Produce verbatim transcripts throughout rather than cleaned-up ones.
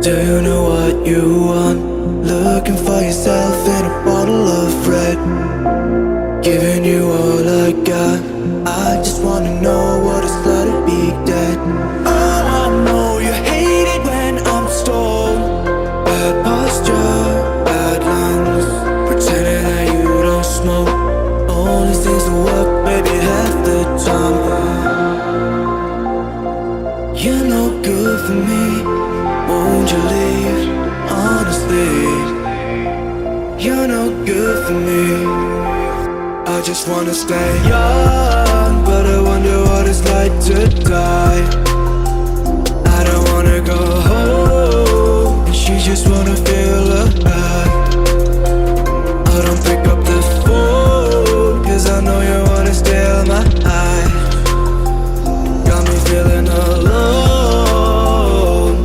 Do you know what you want? Looking for yourself in a bottle of red. Giving you all I got. I just wanna know what it's like to be dead. All I know, you hate it when I'm stoned. Bad posture, bad lungs. Pretending that you don't smoke. Only seems to work maybe half the time. You're no good for me. Won't you leave? Honestly, you're no good for me. I just wanna stay young, but I wonder what it's like to die. I don't wanna go home, and she just wanna feel alive. I don't pick up the phone, 'cause I know you wanna steal my eyes. Got me feeling alone.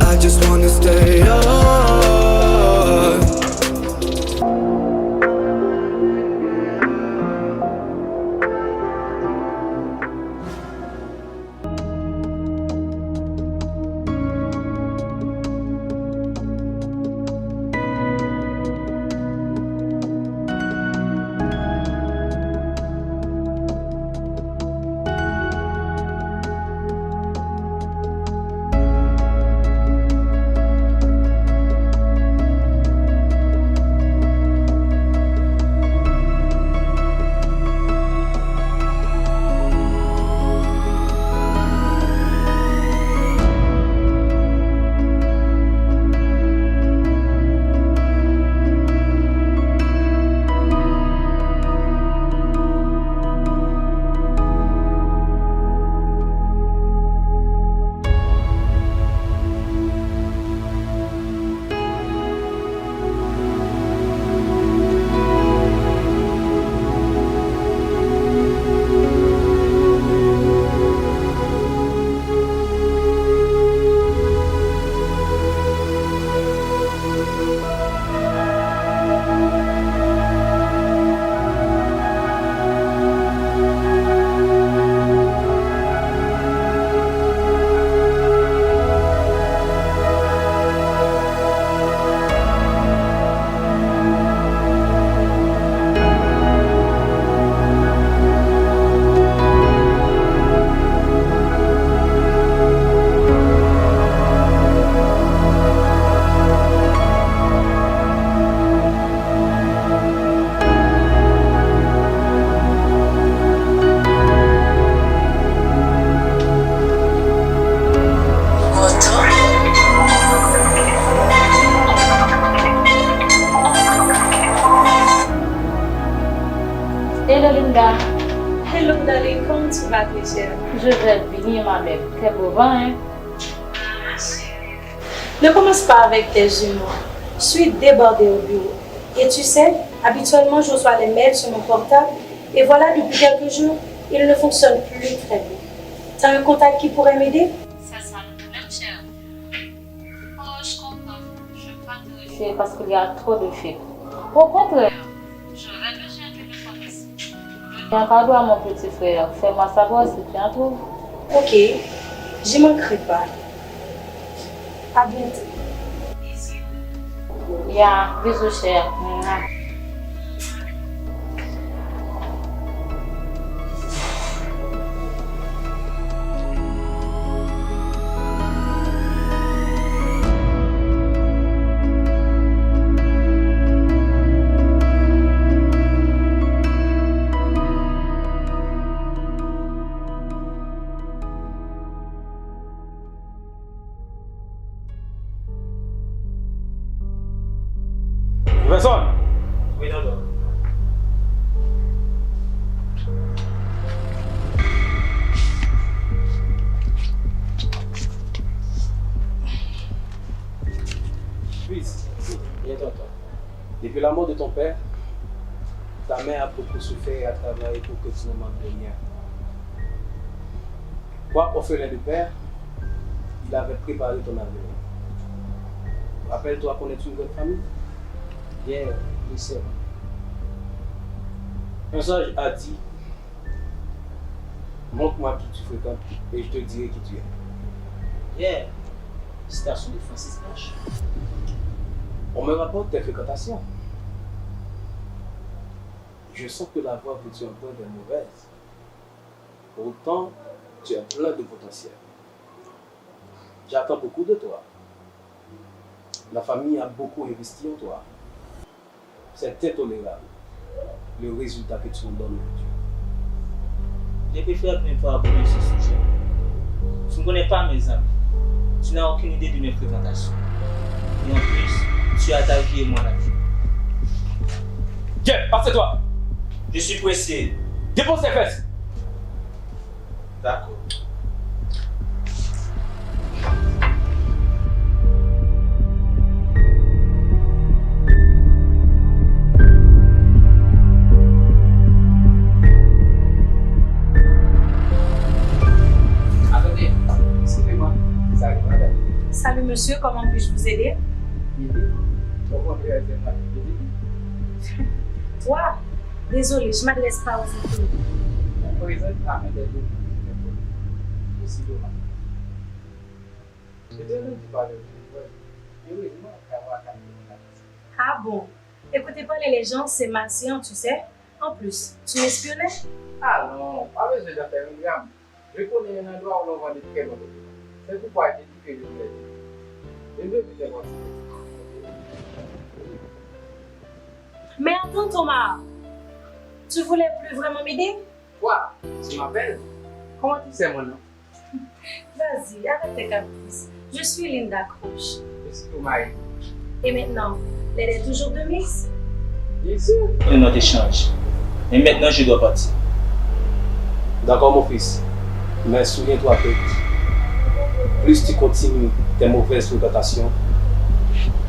I just wanna stay up. Hello Linda. Hello darling, comment tu vas très chère? Je vais bien ma belle. Quel beau vent, hein? Ne commence pas avec tes jumeaux. Je suis débordée au bureau. Et tu sais, habituellement, je reçois les mails sur mon portable. Et voilà, depuis quelques jours, il ne fonctionne plus très bien. T'as un contact qui pourrait m'aider? C'est ça le problème, chérie. Oh, je comprends. Je vais pas te rejeter. C'est parce qu'il y a trop de filles. Au contraire, j'aurais besoin de le connaître. Tiens, pardon à mon petit frère. Fais-moi savoir si tu en trouves. Ok, j'y manquerai pas. À bientôt. Ya, bisous, chère. Mouah. Pwofesè! Wi, tonton. Fils, bien tonton. Depuis la mort de ton père, ta mère a beaucoup souffert et a travaillé pour que tu ne manques de rien. Quoique orphelin de père, il avait préparé ton avenir. Rappelle-toi qu'on est une grande famille. Bien, oui, c'est vrai. Un sage a dit, montre-moi qui tu fréquentes et je te dirai qui tu es. Yeah. Félicitations de Francis H. On me rapporte tes fréquentations. Je sens que la voie que tu empruntes est mauvaise. Pourtant, tu es plein de potentiel. J'attends beaucoup de toi. La famille a beaucoup investi en toi. C'est intolérable le résultat que tu nous donnes aujourd'hui. Je préfère ne pas aborder ce sujet. Tu ne connais pas mes amis. Tu n'as aucune idée de mes fréquentations. Et en plus, tu as ta vie et moi la mienne. Jeff, assieds-toi. Je suis pressé. Dépose tes fesses. Dakò. Attendez, excusez-moi. Salut, madame. Salut, monsieur, comment puis-je vous aider? Midi. Au contraire, c'est moi qui dis. Toi? Désolé, je m'adresse pas aux inconnus. Mwen prezante avèk dè dokiman ki enpòtan. Osi doman. Yo te antann di pale w telefòn. Erezman, travay ka mete moun nan prizon. Ah bon? Écouter parler les gens, c'est malséant, tu sais. En plus, tu m'espionnais? Ah non, pa bezwen jan fè yon dram. Je connais un endroit où l'on vend de très bons documents. C'est pourquoi j'ai dit que je vous l'ai dit. Je ne veux plus t'inventer. Mais attends, Thomas, tu voulais plus vraiment m'aider? Quoi? Tu m'appelles? Comment tu sais mon nom? Vas-y, arrête tes caprices. Je suis Linda Croche. Je suis Thomas. Et maintenant, l'aide est toujours de mise? Bien sûr. Un autre échange. Mais maintenant, je dois partir. D'accord, mon fils. Mais souviens-toi que plus tu continues tes mauvaises fréquentations,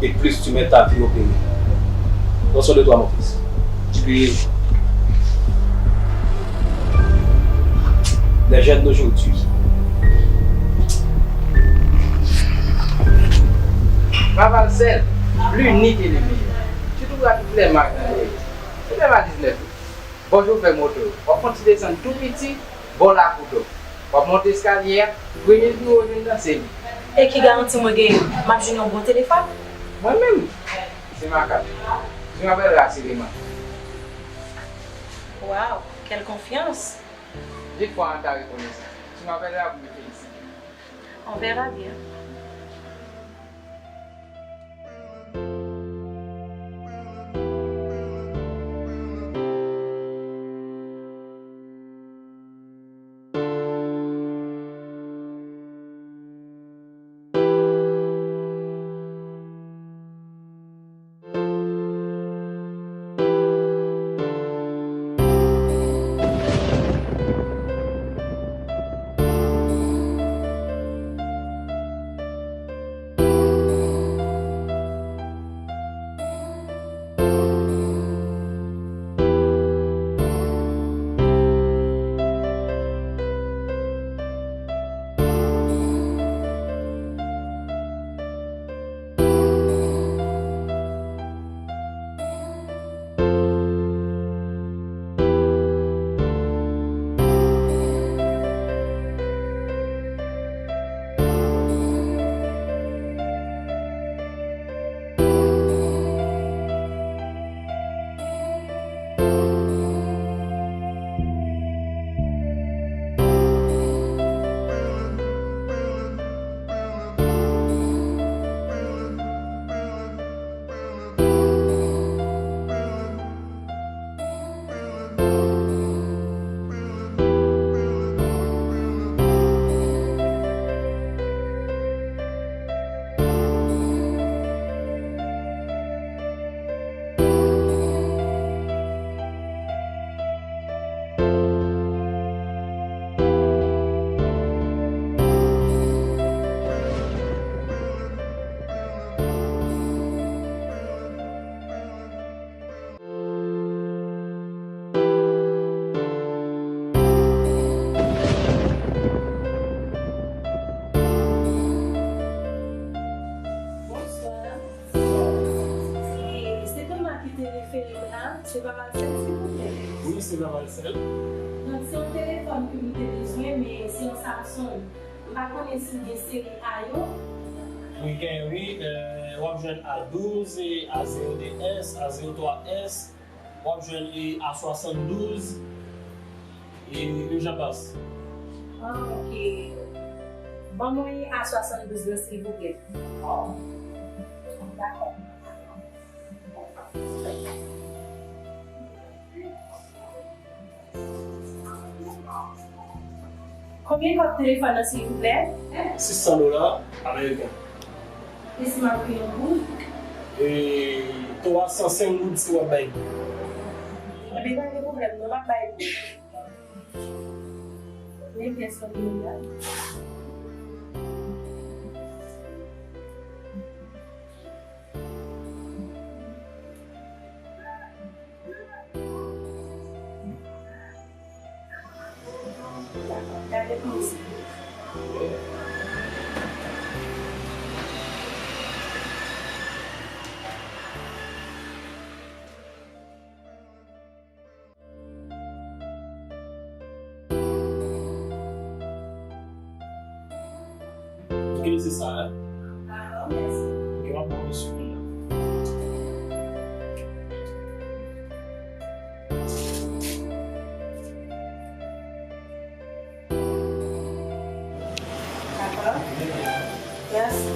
et plus tu mets ta vie au péril. Prends soin de toi, mon fils. Tu peux y aller. Les jeunes d'aujourd'hui. Vavalcel, l'unique et le meilleur. Tu trouveras toutes les marques dans le rayon. C'est même à dix-neuf. Bò chofè moto, w ap fè yon ti desann tou piti, bò lakou dlo. W ap monte eskalye a, premye pi wo w jwenn nan se li. E ki garanti mwen gen, m ap jwenn yon bon telefòn? Mwen menm? Se makak. Tu m'appelleras assurément. Wow, quelle confiance! Dites-moi en ta reconnaissance. Tu m'appelleras pour me féliciter. On verra bien. Bonswa. E, se Toma ki te refere m la, se pa Valsèl, silvouplè? Wi, se pa Valsèl. Donk, se yon telefòn ke m te bezwen, men se yon Samsung. M pa konnen si gen seri A yo. Wi, gen, wi, euh, w ap jwenn A douz, A zéro deux S, A zéro trois S, w ap jwenn, e, A soixante-douze, e, e j'en passe. Ah, ok. Ban mwen A soixante-douze lan, silvouplè. Dakò. Konbyen kòb telefòn nan, silvouplè? Sis san dola ameriken. E si m ap peye an goud? E twa san senk goud si w ap bay goud. Ebyen, pa gen pwoblèm, non, m ap bay goud. Men pyès lan pou mwen la. Gade pou mwen. Ok, se sa, hein? Dakò, mèsi. Ok, m ap ba w resu moun nan. Dakò. Mèsi.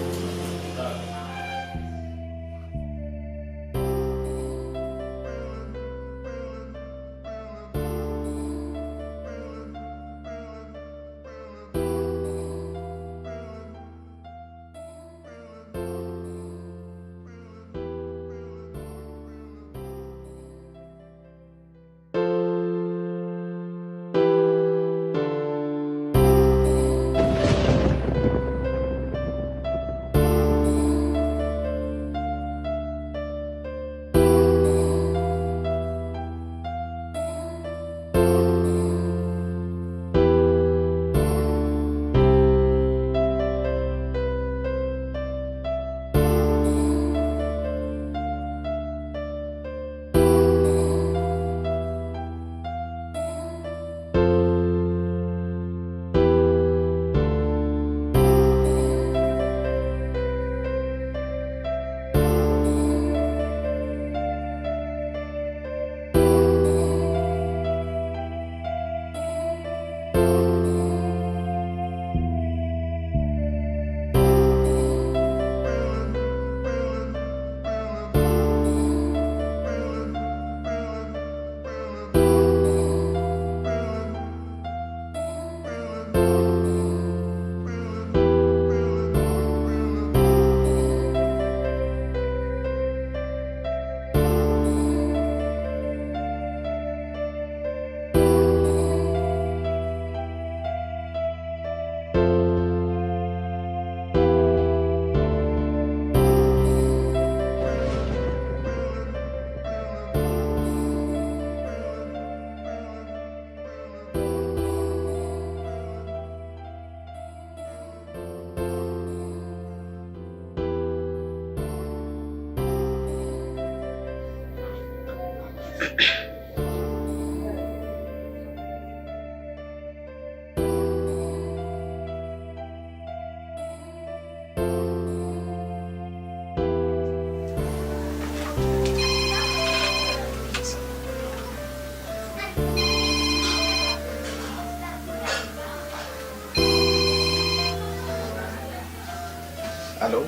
Allô?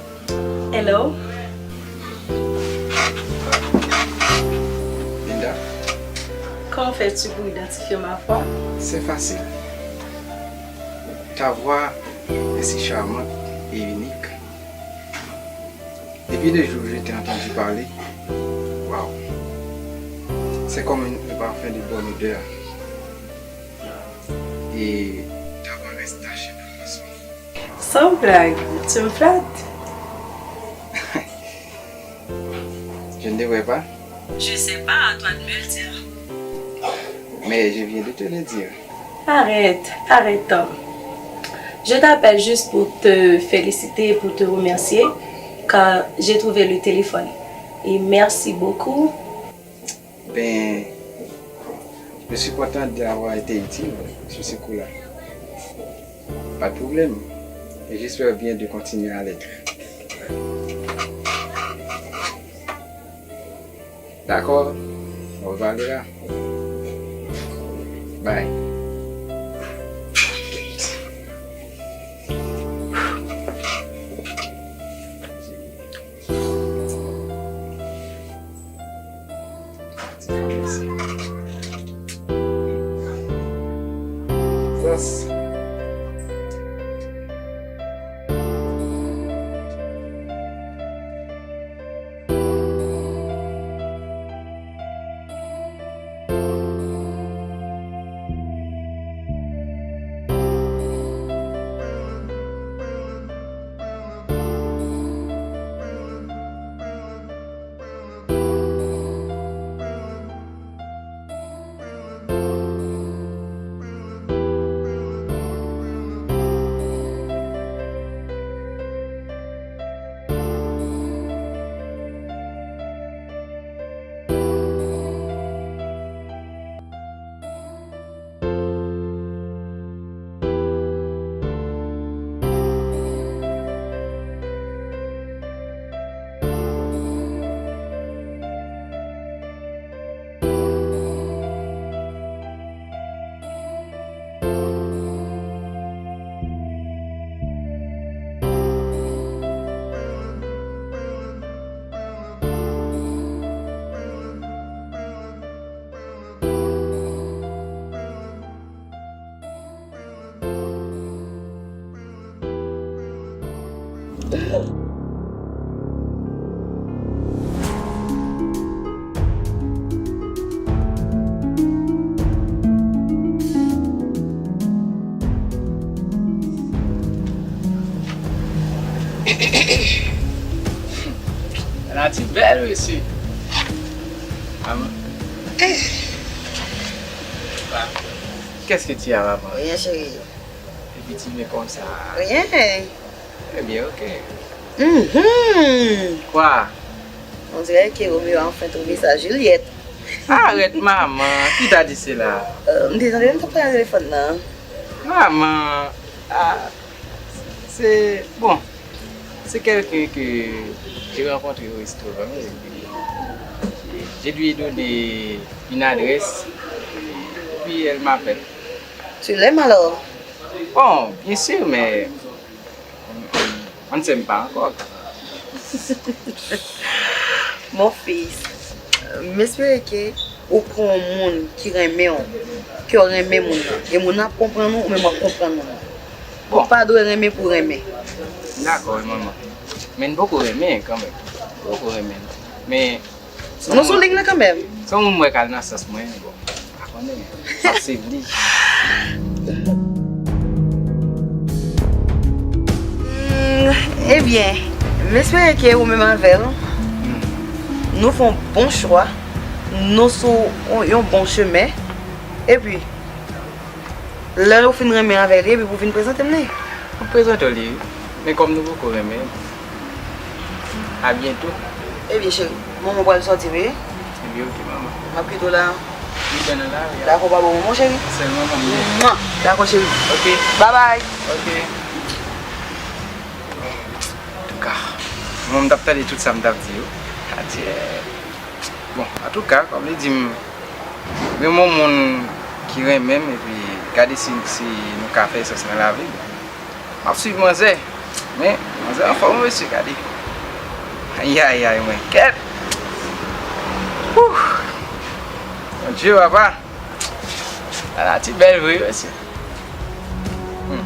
Hello. Linda. Comment fais-tu pour identifier ma voix? C'est facile. Ta voix est si charmante et unique. Depuis le jour où je t'ai entendu parler, waouh, c'est comme un, un parfum de bonne odeur. Et ta voix reste tachée de parfum. Sans blague, tu me flattes. Je ne devrais pas. Je sais pas, à toi de me le dire. Mais je viens de te le dire. Arrête, arrête, Tom. Je t'appelle juste pour te féliciter, pour te remercier, car j'ai trouvé le téléphone. Et merci beaucoup. Ben, je suis content d'avoir été utile sur ce coup-là. Pas de problème. Et j'espère bien de continuer à l'être. Dakò. On va parler là. Bye. Nati bèl, mesye. Maman. Qu'est-ce que tu as, maman? Rien, chéri. Epi ti men konsa. Rien. Ebyen, ok. Mhm. Kwa? On dirait que Romeo a enfin trouvé sa Juliette. Arèt, maman. Qui t'a dit cela? Euh, m te tande l t ap pale nan telefòn nan. Maman, ah, c'est, bon, c'est quelqu'un que j'ai rencontré au restaurant et puis je lui ai donné une adresse et puis elle m'appelle. Tu l'aimes alors? Bon, bien sûr, mais on, on, on ne s'aime pas encore. Mon fils, m espere ke ou pran yon moun ki renmen w, ke w renmen moun nan. E moun nan ap konprann ou, ou menm w ap konprann moun nan. Bon. Ou pa dwe renmen pou renmen. Dakò, wi, manman. Men n poko renmen kanmenm. N poko renmen. Men Nou sou liy la kanmenm. Se yon moun mwen k al nan sans mwen, bon, pa konnen, m ap swiv li. Hmm, ebyen, m espere ke ou menm avè l, nou fè yon bon chwa, nou sou yon, yon bon chemen, epi, Lè w fin renmen avè li, epi pou w vin prezante m li. M ap prezante w li, wi. Men kòm nou poko renmen, a byento. Ebyen, cheri, manman pral sòti, wi. Ebyen, ok, manman. M ap kite w la. Li byen nan lari a. Dakò, pa bon, mon cheri. Sèlman manman. Mwa. Dakò, cheri. Ok. Bye bye. Ok. Antouka, mwen, m t ap tande tout sa m t ap di yo. Adyè. Bon, antouka, kòm li di m, renmen yon moun ki renmen m, epi gade si, si nou ka fè esans nan lavi m. M ap swiv manzè, men manzè anfòm wi mesye, gade. Ayayay, mwen kèt. Wouh! Bondye, papa. Ala ti bèl vre, mesye. Hmm.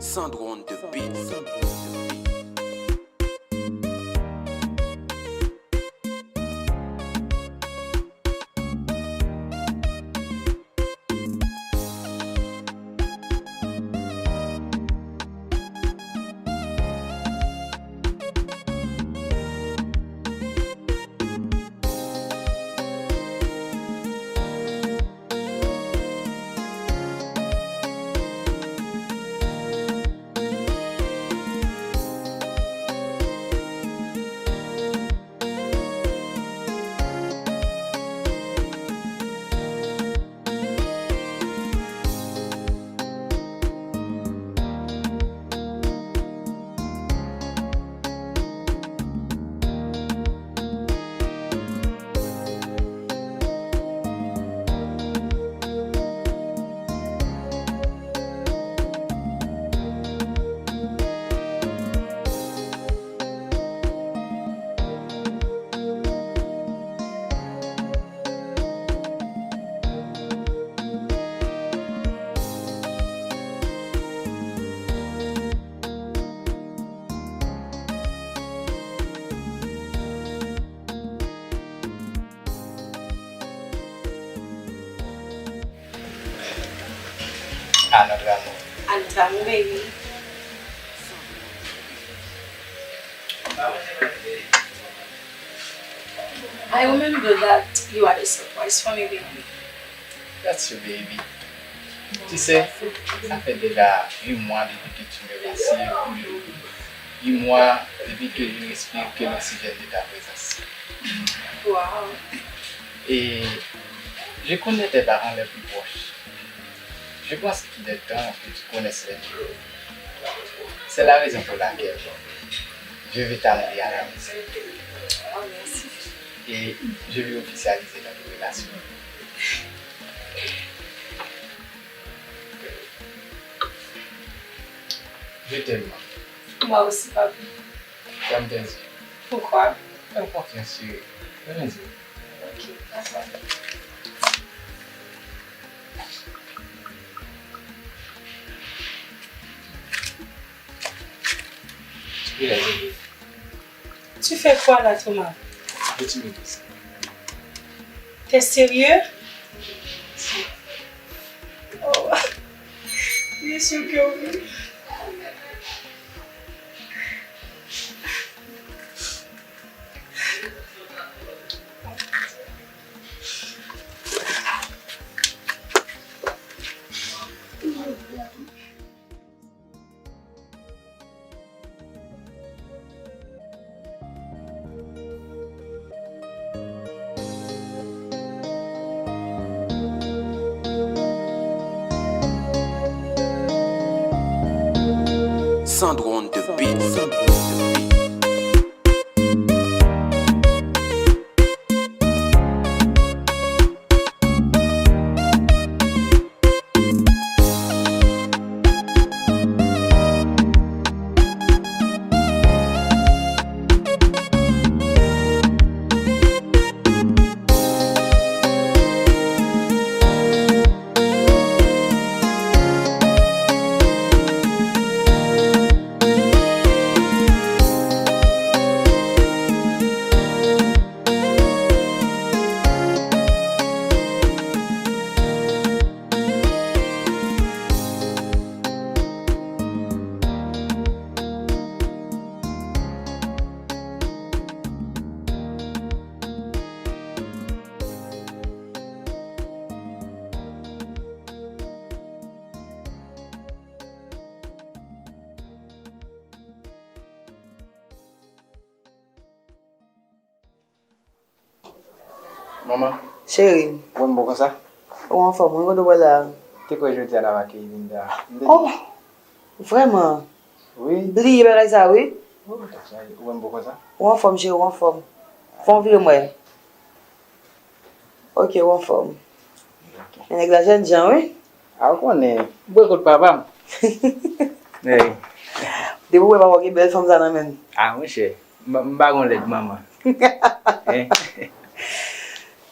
Sandro on the beat. À notre amour. À notre amour, baby. I remember that you had a surprise for me, baby. That's you, baby. Tu sais, ça fait déjà huit mois depuis que tu me rassures. Huit mois depuis que je ne respire que l'oxygène de ta présence. Wow. Et je connais tes parents les plus proches. Je pense qu'il est temps que tu connaisses les miens. C'est la raison pour laquelle je vais t'amener à la maison. Oh, merci. Et je vais officialiser notre relation. Je t'aime, maman. Moi aussi, papi. Ferme tes yeux. Pourquoi? Fais-moi confiance, chérie. Ferme les yeux. Ok, d'accord. Tu peux y aller. Tu fais quoi là, Thomas? Petit bébé. T'es sérieux? Oh, bien sûr que oui. Sandro on the beat. Manman. Cheri. Ou wè m bon konsa? Ou anfòm, wi, kote w pral la? Te kwè jodi a n ap akeyi Linda. M te Oh! Vrèman? Wi. Bliye bagay sa, wi. Ou wè m bon konsa? Ou anfòm, cheri, ou anfòm. Fè w vire m wè. Ok, ou anfòm. Ok. Men nèg la jènjan, wi. A, ou konnen, m bwè kout papa m. Hey. Depi w wè papa w gen bèl fanm sa nan men l. A, monchè, m, m pa gon lèd manman. Hein?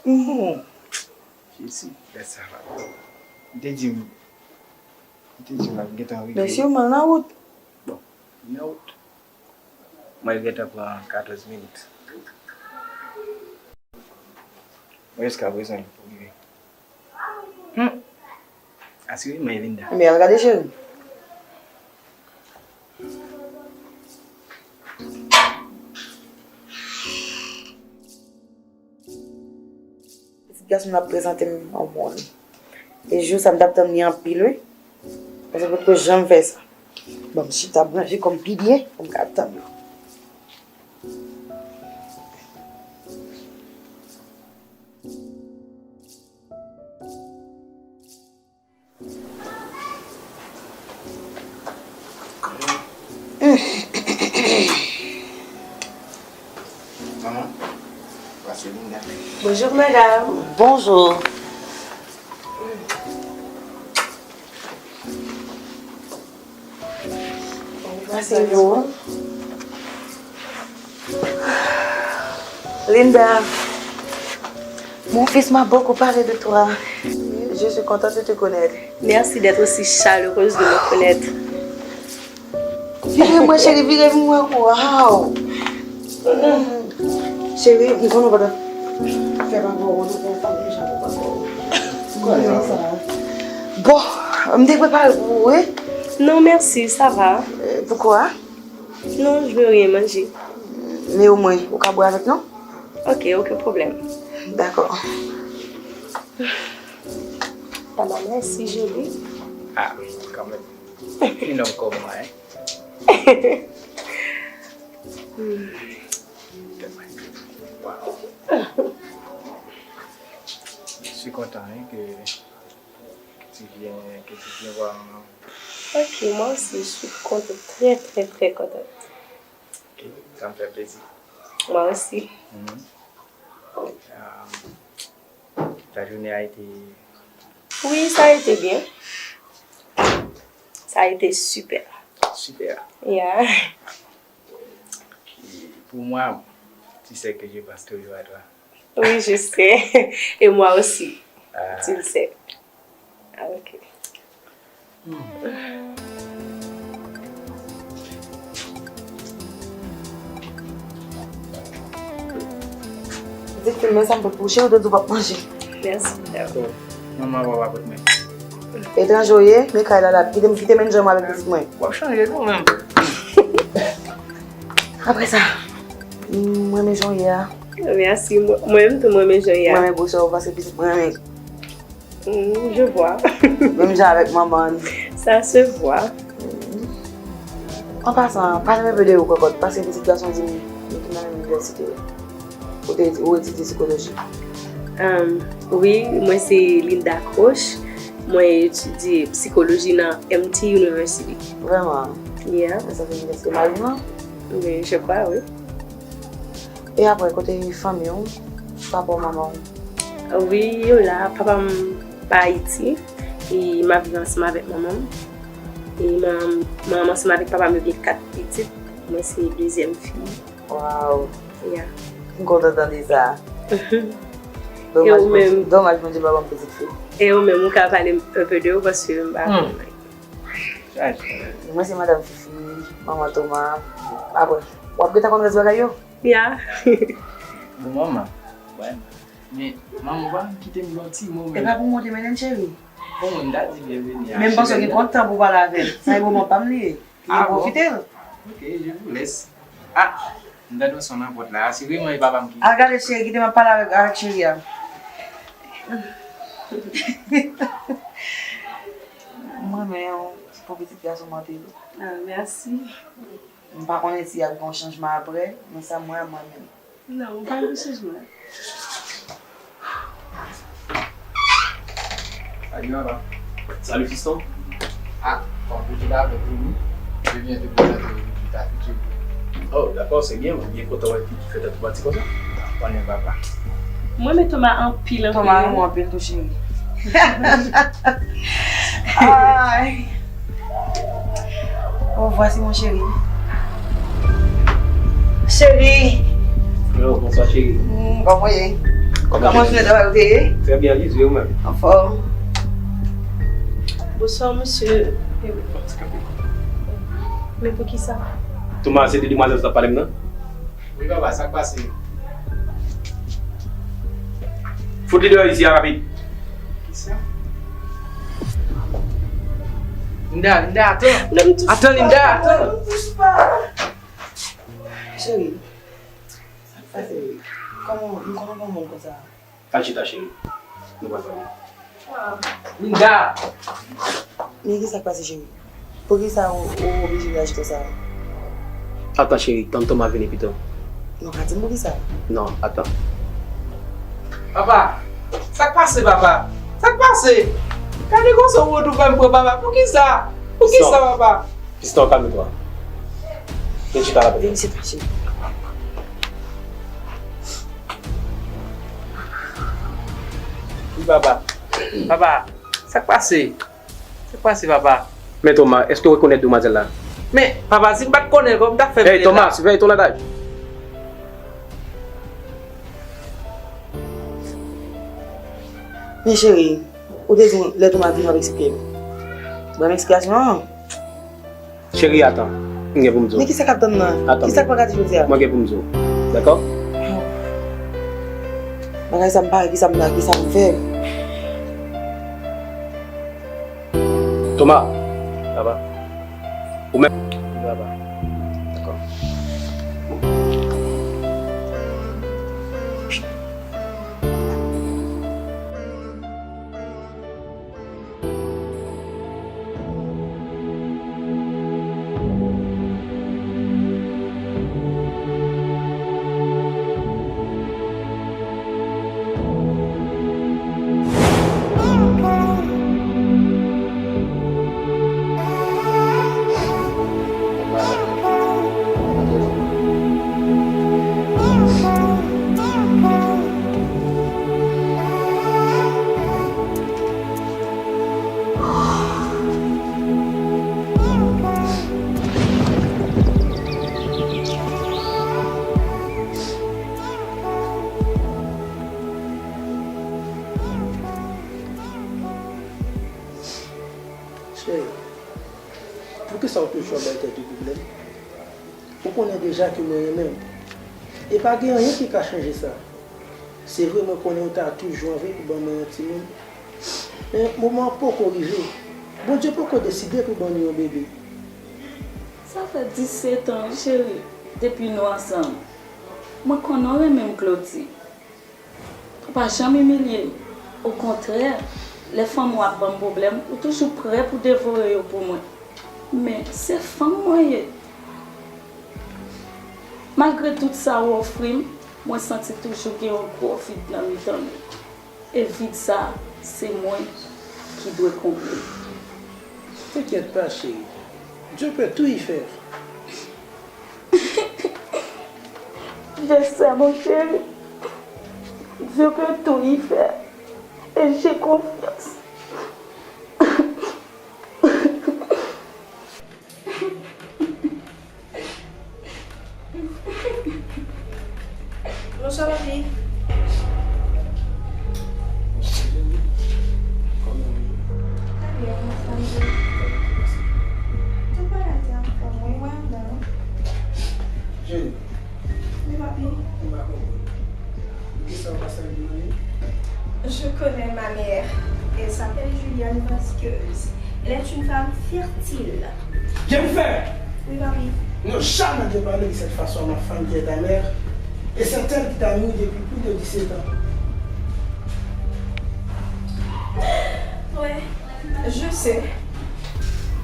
Mhm. Jezi, lè sa va. M te di m, m te di m l ap gentan rive. Men siman l nan wout. Bon, li nan wout. Mwen, li gentan pran katòz minit. Mwen, jiska prezan, li poko rive. Hmm. Asireman, e Linda. Ebyen, al gade, cheri. Pitit gason m ap prezante m yon moun. E jou sa m t ap tann li anpil, wi. Paske m potko janm fè sa. Ban m chita, m ranje kò m pi byen pou m ka tann li. Manman, voici Linda. Bonjour, madame. Bonjour. Asseyez-vous. Linda, mon fils m'a beaucoup parlé de toi. Je suis contente de te connaître. Merci d'être aussi chaleureuse de me connaître. Vire mwen, cheri, vire mwen, waw. Cheri, m konnen w pa t ap fè papa w, non, fè fanmi jan pou papa w. Bon. M te prepare pou ou, wi. Non, mèsi, sa va. Euh, poukwa? Non, je veux rien manger. Men omwen, ou ka bwè avèk nou? Ok, okenn pwoblèm. Dakò. Papa, mèsi, Joli. Ah, kanmenm. Fi nòm kòm mwen, hein? Hmm. Wow. Je suis content, hein, que, que tu viennes, que tu viennes voir maman. Ok, moi aussi, je suis contente, très, très, très contente. Ok, ça me fait plaisir. Moi aussi. Mhm. Euh, ta jounen a été... Oui, ça a été bien. Ça a été super. Super. Yeah. Et pour moi, tu sais que je pense toujours à toi. Oui, je sais. Et moi aussi. Ah. Tu le sais. Ah, ok. Di filmen sa m pot pou w, cheri, w te di w p ap manje. Mèsi, madam. Manman, papa, pot mwen. Etranje w ye, men kay la la, kite m, kite m enjoy mwen avèk pitit mwen. W ap chanje kanmenm. Apre sa, m renmen jan w ye a. Mèsi, mwen, mwen menm tou, mwen renmen jan w ye a. Mwen renmen gwosè w, paske pitit mwen renmen. Hmm, je vois. Menm jan avèk manman l. Ça se voit. An pasan, pale m enpe de ou, kòkòt, paske pitit gason di m nou te nan menm inivèsite. Ou te, ou etidye sikoloji. Um, wi, mwen se Linda Croche. Mwen etidye sikoloji nan M T University. Vrèman? Yeah. Men sa se inivèsite mari m nan? Wi, je crois, wi. E apre, kote fanmi w, papa w, manman w? Wi, yo la. Papa m pa Ayiti. E m ap viv ansanm avèk manman m. E manman m, manman m ansanm avèk papa m, yo gen kat pitit. Mwen se dezyèm fi. Waw! Yeah. M kontan tande sa. E ou menm? Domaj Bondye pa ban m pitit fi. E ou menm, ou ka pale m enpe de ou, paske m pa konn. Mwen se madanm Fifi, manman Toma. Apre, w ap gentan konn rès bagay yo? Ya. Bon, manman, men manman pa kite m yon ti mo. E pa pou monte mennen cheri. Bon, m ta di byenveni a cheri. Men m panse w gen twòp tan pou w pale avè l. Sa e moman pa m li ye. Li pwofite l. Ok, je vous laisse. Ah, m tande yon son nan pòt la. Asireman, e papa m ki... Al gade cheri, kite m ap pale avèk, avèk cheri a. M renmen yon bon pitit gason m anpil. Ah, mèsi. M pa konnen si y ap gen yon chanjman apre, men sa m wè a, m renmen l. Non, pa gen chanjman. Salut, papa. Salut, fiston. Ah, comme tu l'as avec nous, je viens te présenter aujourd'hui ta future. Oh, d'accord, c'est bien. Mwen byen kontan wè fi ki fè tèt ou pati konsa. Konnen, papa. Mwen renmen Toma anpil, anpil. Toma renmen w anpil tou, cheri. Ay. Oh, voici mon chéri. Chéri. Hello, bonsoir chéri. Hmm, kòman w ye? Kòman jounen travay ou te ye? Très bien, Jésus, ou menm? Anfòm. Bonswa, mesye. Men poukisa? Toma, se de demwazèl sa pale m nan? Wi, papa, sa k pase? Fout li deyò isi a, rapid. Kisa? Linda, Linda, atan. Non, m touche pa. Atan, Linda, atan. Non, m touche pa. Cheri, sa k pase? Kòman, nou kòman pou moun konsa? Al chita, cheri. Nou pral pale. Linda! Men ki sa k pase, cheri? Poukisa ou, ou oblije reyaji konsa? Atan, cheri, tann Toma vini pito. Non, pa di m poukisa. Non, atan. Papa, sa k pase, papa? Sa k pase? Gade konsa ou retounen pran papa. Poukisa? Poukisa, papa? Fiston, kalme twa. Vin chita la, bebe. Vin chita, cheri. Wi, papa. Papa, sa k pase? Sa k pase, papa? Men Toma, èske w rekonèt demwazèl la? Men, papa, si m pa t konnen l, kòman m t ap fè... Hey, Toma, siveye ton langaj. Men cheri, ou te di m lè Toma vini w ap eksplike m. Ban m eksplikasyon an. Cheri, atan. M gen pou m di w. Men kisa k ap tann nan? Atan. Kisa k pa ka di jodi a? Mwen gen pou m di w. Dakò? Bagay sa m pa wè kisa m, kisa m fè. Toma. Papa. Ou menm? Papa. Dakò. Cheri, poukisa w toujou ap bay tèt ou pwoblèm? Ou konnen deja ke mwen renmen w. E pa gen anyen ki ka chanje sa. Se vre, mwen konnen ou ta toujou anvi pou ban mwen yon timoun. Men, moman an poko rive. Bondye poko deside pou ban nou yon bebe. Sa fè disèt an, wi, cheri, depi nou ansanm. Mwen konnen w renmen m, Claudy. Ou pa janm imilye m. Okontrè, lè fanmi w ap ban m pwoblèm, ou toujou prè pou devore yo pou mwen. Men, se fanm mwen ye. Malgre tout sa ou ofri m, mwen santi toujou gen yon gwo vid nan mitan nou. E vid sa, se mwen ki dwe konble. T'inquiète pas, chérie. Dieu peut tout y faire. Je sais, mon chéri. Dieu peut tout y faire. Et j'ai confiance. Bonswa, papi. Kòman w ye? Trè byen, anfòm. Tout bagay te anfòm, wi, mwen anndan. Jenny. Wi, papi. Mwen pa konprann. Poukisa w pa salye mwen? Je connais ma mère. Elle s'appelle Juliane Vasquez. Elle est une femme fertile. Jennifer! Oui, papi. Non, jamais de parler de cette façon à ma femme qui est ta mère. Et c'est elle qui t'a nourri depuis plus de dix-sept ans. Ouais, je sais.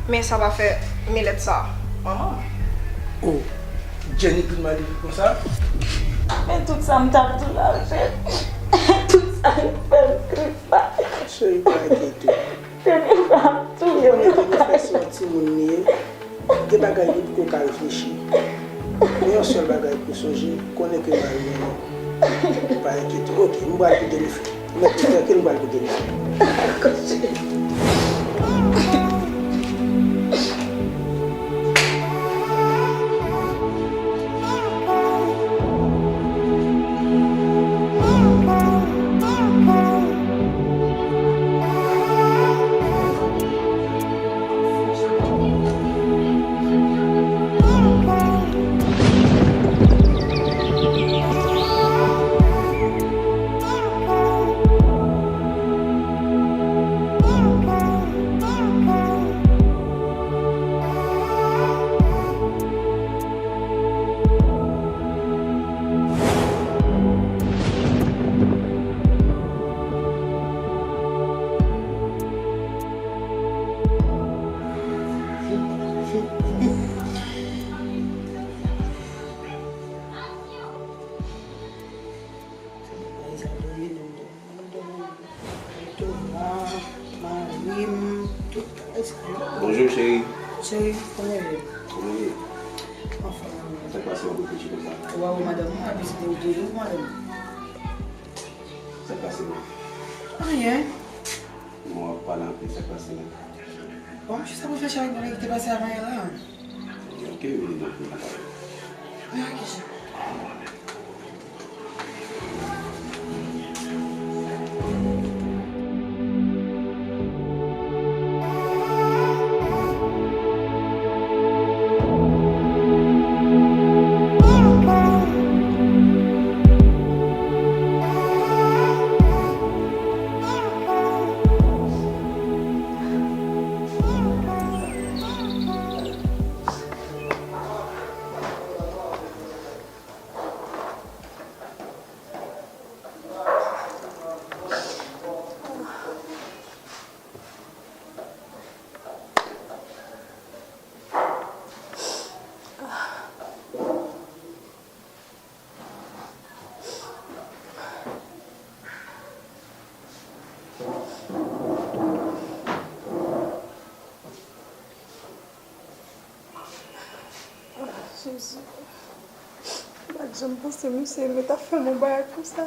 Men sa pa fè milèt sa manman m. Oh, Jenny vin malere konsa? Men tout sa m t ap di w la, Jenny. Tout sa l fè m, Cheri, pa enkyete w. Jenny, pa touye m. Konnen ke Jennifer se yon timoun li ye. Gen bagay li poko ka reflechi. Men yon sèl bagay pou sonje, konnen ke mari renmen w. Pa enkyete w. Ok, m pral kite l fè. Mèt li trankil, m pral kite l fè. Bonjou, cheri. Cheri, kòman w ye? Kòman w ye? Anfòm. Sa k pase w ap reflechi konsa? Ou pa wè madanm ou, ap vizite w toujou, madanm. Sa k pase menm? Anyen. Non, w ap pale anpil, sa k pase menm? Bon, m jis ap reflechi avèk bagay ki te pase avan yè la. Ok, vini donk, vin nan kay la. Ah, ok, cheri. Jezi, m pa t janm panse misye Aimé t ap fè m yon bagay konsa.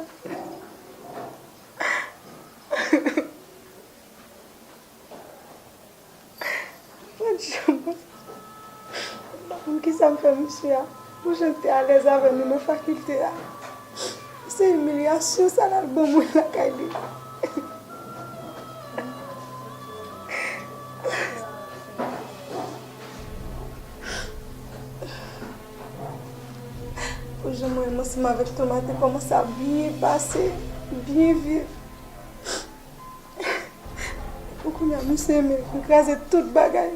Mwen janm konn kisa m fè misye a. Pou jan l te alèz avè nou nan fakilte a. Se imilyasyon sa l al ban mwen lakay li. Pou jan mwen menm ansanm avèk Toma te kòmanse ap byen pase, byen viv. Pou kounye a, misye Aimé vin kraze tout bagay.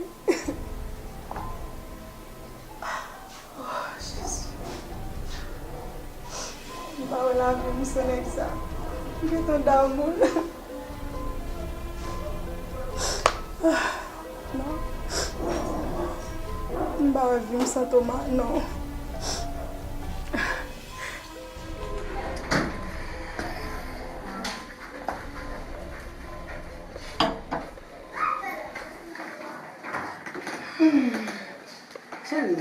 Oh, Jezi. M pa wè lavi m san nèg sa. M gentan damou l. Ah, non. M pa wè vi m san Toma, non. Hmm. Cheri,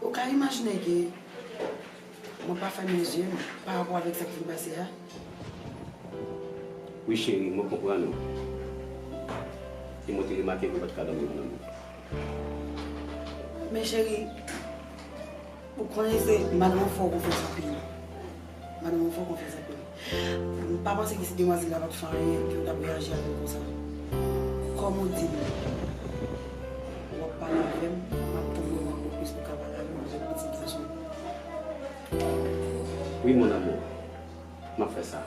ou ka imajine ke mwen pa fèmen zye m pa rapò avèk sa k fin pase a? Wi, cheri, mwen konprann ou. E mwen te remake ke w pa t ka dòmi bon nan nuit. Men, cheri, ou konnen se madanm ou fè w konfyans anpil. Madanm ou fè w konfyans anpil. M pa panse ke si demwazèl la pa t fè anyen, ke w t ap reyaji avè l konsa. Kòm ou di m, w ap pale avè m, m ap tann moman pwopis pou w ka pale avè m avèk pitit gason m. Wi, mon amour, m ap fè sa.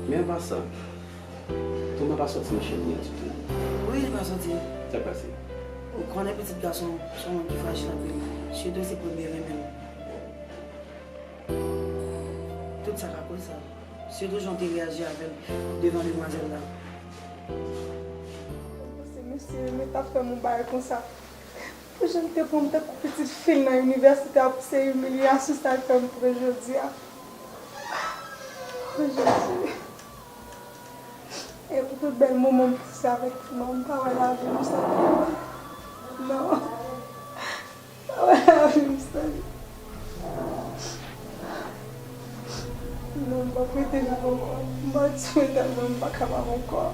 Men an pasan, Toma pa sòti nan chanm li an ditou. Wi, li pa sòti. Sa k pase? Ou konnen pitit gason se yon moun ki frajil anpil, sitou si premye renmen l. Tout sa ka koz sa. Sitou jan w te reyaji avè l devan demwazèl la. Se mesye Aimé t ap fè m yon bagay konsa. Pou jan l te pran m tankou pitit fi l nan inivèsite a, pou se imilyasyon sa l fè m pran jodi a. O Jezi. E pou tout bèl moman m pase avèk Toma, m pa wè lavi m san Toma. Non. M pa wè lavi m san li. Non, m p ap rete viv ankò. M pa tchwe tèlman m pa kapab ankò.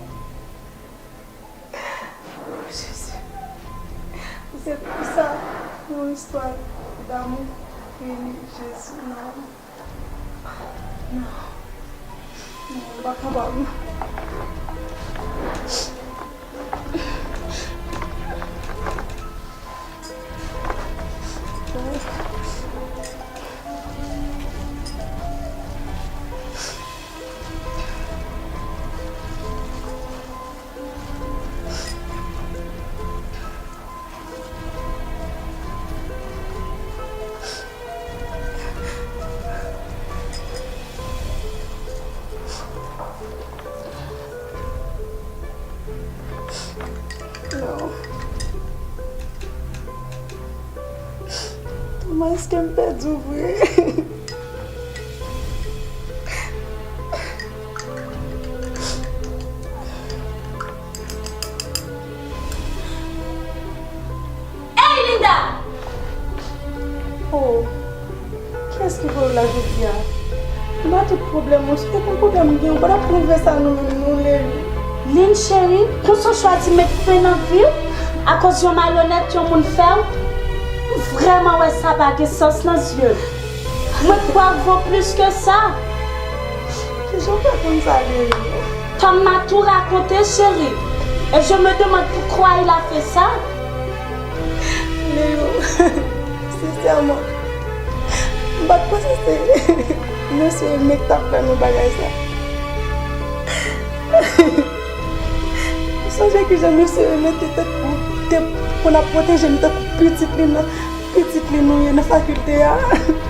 O Jezi. Se pou sa, yon istwa damou fini, Jezi, non. Non. Non, m pa kapab. Non. Toma, èske m pèdi w vre? Ey, Linda! Oh, kiyès ki voye w la jodi a? M ba tout pwoblèm mwen, si w te konn pwoblèm m gen, ou pa t ap twouve sa nou menm nou, Leli. Lynn cheri, konsa w chwazi met fen nan vi w akoz yon malonèt yon moun fè w? M vrèman wè sa pa gen sans nan zye m. Mwen kwè w vo plis ke sa. Kijan w fè konn sa, Leli? Tom m'a tout raconté, chérie. Et je me demande pourquoi il a fait ça. Leo, sensèman, m pa t panse se mesye Aimé k t ap fè nou bagay sa. Ou sonje kijan mesye Aimé te tankou, te konn ap pwoteje m tankou pitit li nan, pitit li nou ye nan fakilte a.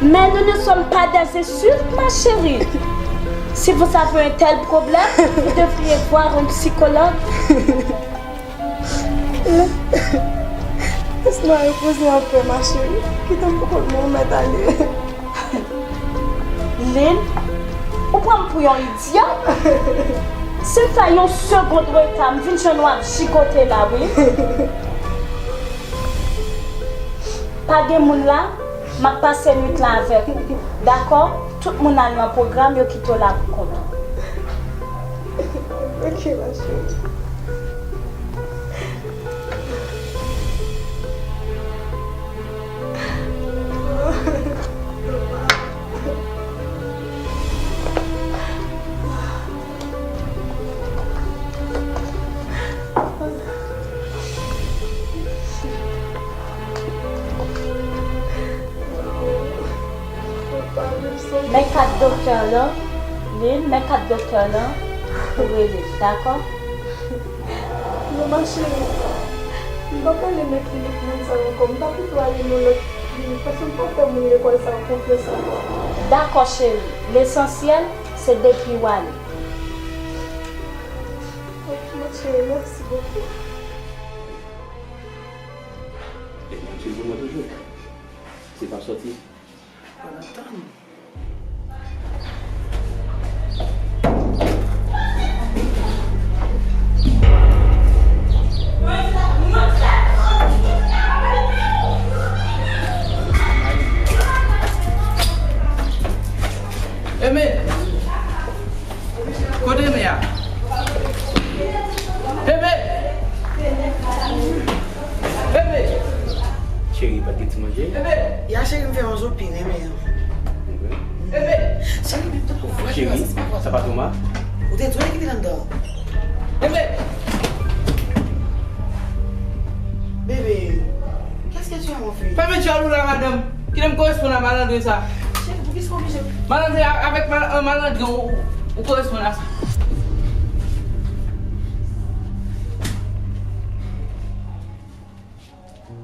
Mais nous ne sommes pas des insultes, ma chérie. Si vous avez un tel problème, vous devriez voir un psychologue. Laisse-moi reposer en paix, ma chérie. Kite m pou kont mwen, ou mèt ale. Lynn, ou pran m pou yon idyòt? Si m fè yon segond reta, m vin jwenn w ap jigote la, wi. Pa gen moun la, m ap pase nwit la avèk ou. Dakò? Tout moun al nan pwogram yo, kite w la pou kont ou. Ok, ma chérie. Men kat doktè lan, Lil, men kat doktè lan, ou rele, dakò? Non, ma chérie, m p ap ale nan klinik moun sa yo ankò. M ta pito ale nan lòt klinik, paske m p ap fè moun lekòl sa yo konfyans ankò. Dakò, cheri. Lesansyèl, se depi w ale. Ok, ma chérie, merci beaucoup. Epi, m swiv pou mwen toujou. Se pa sòti. Mwen ap tann. Eme! Kote Eme a? Eme! Eme! Cheri, pa t gen ti manje? Eme! Ya cheri, m fè yon zopi, Eme. Eme! Cheri, m tankou vwa ki pase, se pa vwa. Cheri, sa pa Toma? Ou te di w ki te anndan? Eme! Bebe, qu'est-ce que tu as, mon fils? Fèmen djòl ou la, madanm. Kite m koresponn a malandren sa. Cheri, poukisa w oblije? Malandren a- avèk mal- an malandren ou, ou koresponn a sa.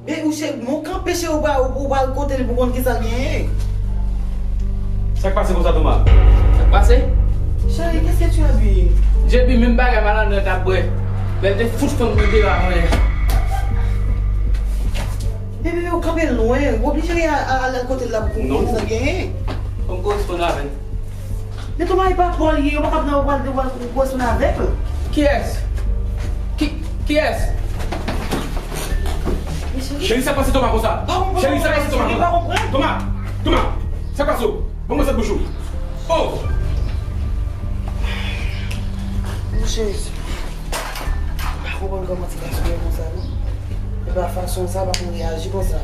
Be ou cheri, mon kanpe cheri, ou pa ou, ou pa al kote li pou konn kisa l genyen. Sa k pase konsa, Toma? Sa k pase? Cheri, qu'est-ce que tu as bu? J P, menm bagay malandren t ap bwè. Lè l te fout fanm nan deyò a, mwen. Bebe, ou kanpe lwen. Ou oblije al, al, al kote l la pou konn kisa l genyen. Fò m koresponn avè l. Men Toma, e pa Paul ye, yo pa kab nan, ou pral, ou pral koresponn avèk l. Kiyès? Ki, kiyès? Cheri, sa k pase Toma konsa? Cheri, sa k pase Toma konsa? Toma, Toma, sa k pase w? Ban mwen sèt bouch ou. Oh! Mon Jezi. M pa konprann kòman ti gason yo konsa, non. E pa fason sa, pa konn reyaji konsa.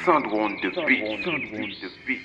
Sandro on the beat.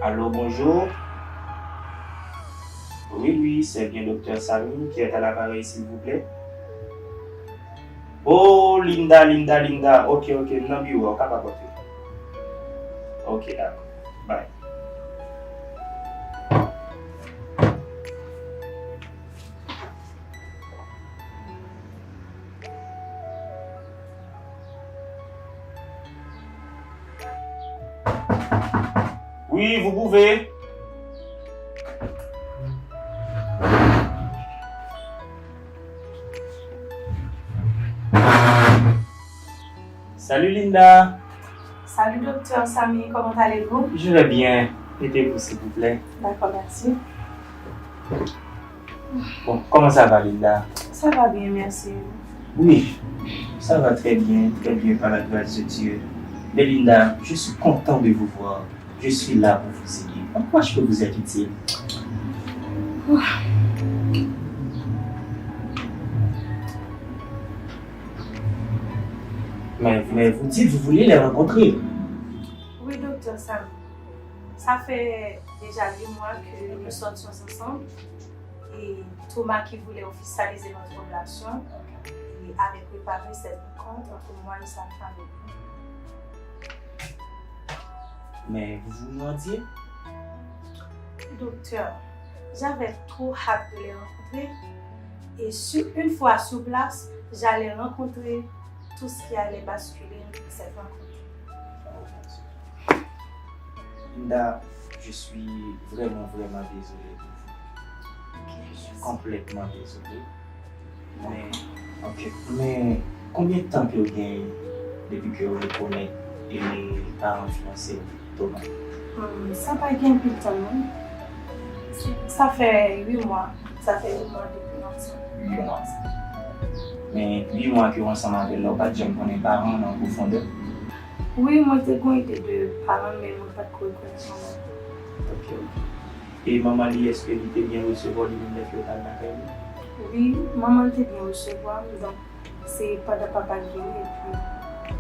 Allô, bonjour. Oui, oui, c'est bien docteur Samy qui est à l'appareil, s'il vous plaît. Oh, Linda, Linda, Linda. Ok, ok, m nan biwo a, ou kapab antre. Ok, dakò. Bye. Oui, vous pouvez. Salut Linda. Salut docteur Samy, comment allez-vous? Je vais bien. Et vous, s'il vous plaît? D'accord, merci. Bon, comment ça va, Linda? Ça va bien, merci. Oui, ça va très bien, très bien par la grâce de Dieu. Mais Linda, je suis content de vous voir. Je suis là pour vous aider. En quoi je peux vous être utile? Mais, mais vous dites, vous voulez les rencontrer. Sa, sa fè deja de mwa ke nou sòti ansanm. E Thomas qui voulait officialiser notre relation, e avait préparé cette rencontre entre moi et sa famille. Mais vous vous mendiez? Docteur, j'avais trop hâte de les rencontrer et sur, une fois sur place, j'allais rencontrer tout ce qui allait basculer cette rencontre. Linda, je suis vraiment, vraiment désolé pour vous. Je suis complètement désolé. Men, ok, men konbyen tan ke w gen depi ke w rekonèt e paran fiyanse w, Thomas? Hmm, sa pa gen anpil tan non. Sa fè uit mwa. Sa fè uit mwa depi nou ansanm. Uit mwa. Men uit mwa ke w ansanm avè l la, ou pa t janm konnen paran w nan pwofondè? Wi, mwen te gen ide de paran l, men mwen pa t ko rekonèt manman l. Ok, ok. E manman li, èske li te byen resevwa w li menm lè ke w t al lakay li? Wi, manman l te byen resevwa m, donk se pandan papa l vini epi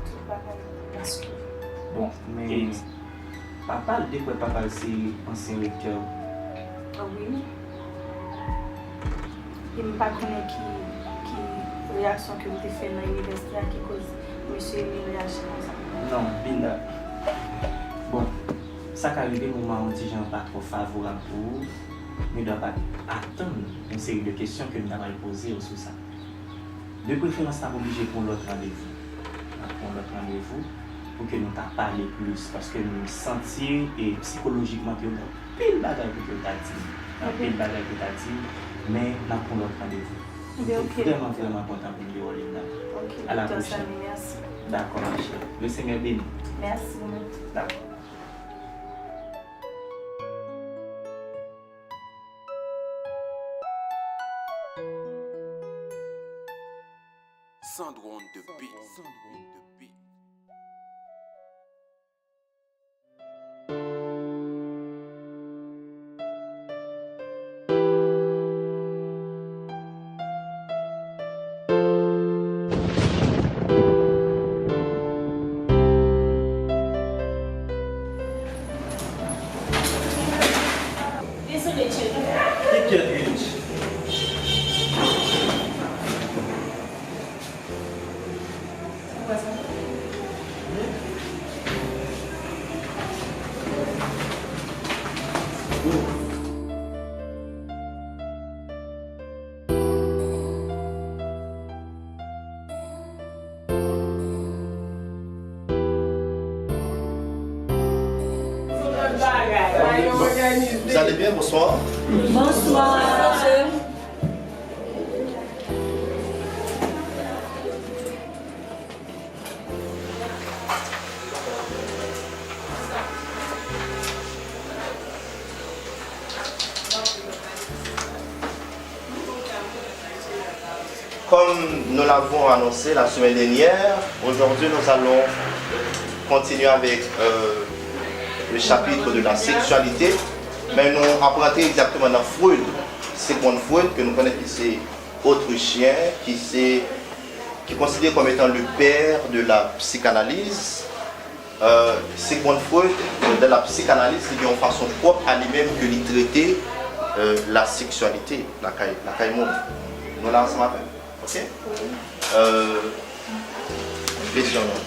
tout bagay baskile. Bon, men papa l, de kwè papa l se ansyen rektè w? Wi. E m pa konnen ki, ki reyaksyon ke m te fè nan inivèsite a ki koz mesye Emile reyaji konsa. Non, Linda. Bon, sa ka rive moman an yon ti jan pa twò favorab pou ou, men w pa t atann yon seri de kesyon ke m ta pral poze w sou sa. De preferans, n ap oblije pran yon lòt randevou. N ap pran yon lòt randevou pou ke nou ta pale plis, paske m santi, e, sikolojikman ke w gen anpil bagay pou ke w ta di m. Anpil bagay pou w ta di m, men n ap pran yon lòt randevou. M te vrèman, vrèman kontan pou m te wè w, Linda. Ok, À la Doktè prochaine. Samy, mèsi. Dakò, ma chère. Le Seigneur bénit. Mèsi, mwen. Dakò. Sandro on the beat. Dezole, Jerry. Ki kèt, Rich? Vous allez bien, bonsoir. Bonsoir. Comme nous l'avons annoncé la semaine dernière, aujourd'hui nous allons continuer avec euh, le chapitre de la sexualité. Men nou ap rantre egzakteman nan Freud, Sigmund Freud, ke nou konnen ki se otrichyen, ki se ki konsidere kòm etan le père de la psychanalyse. Euh, Sigmund Freud, euh, dans la psychanalyse, li gen yon fason pwòp a li menm ke li trete euh, la seksyalite lakay, lakay moun. Nou la ansanm avè m, ok? Euh, kesyon nou.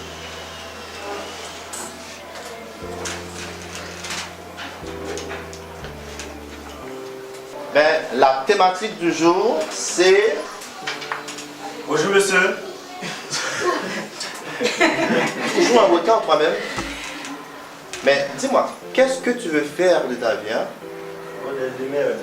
Ben, la thématique du jour, c'est... Bonjou, mesye. Toujours en retard, toi-même. Mais dis-moi, qu'est-ce que tu veux faire de ta vie, hein? Modèle de merde.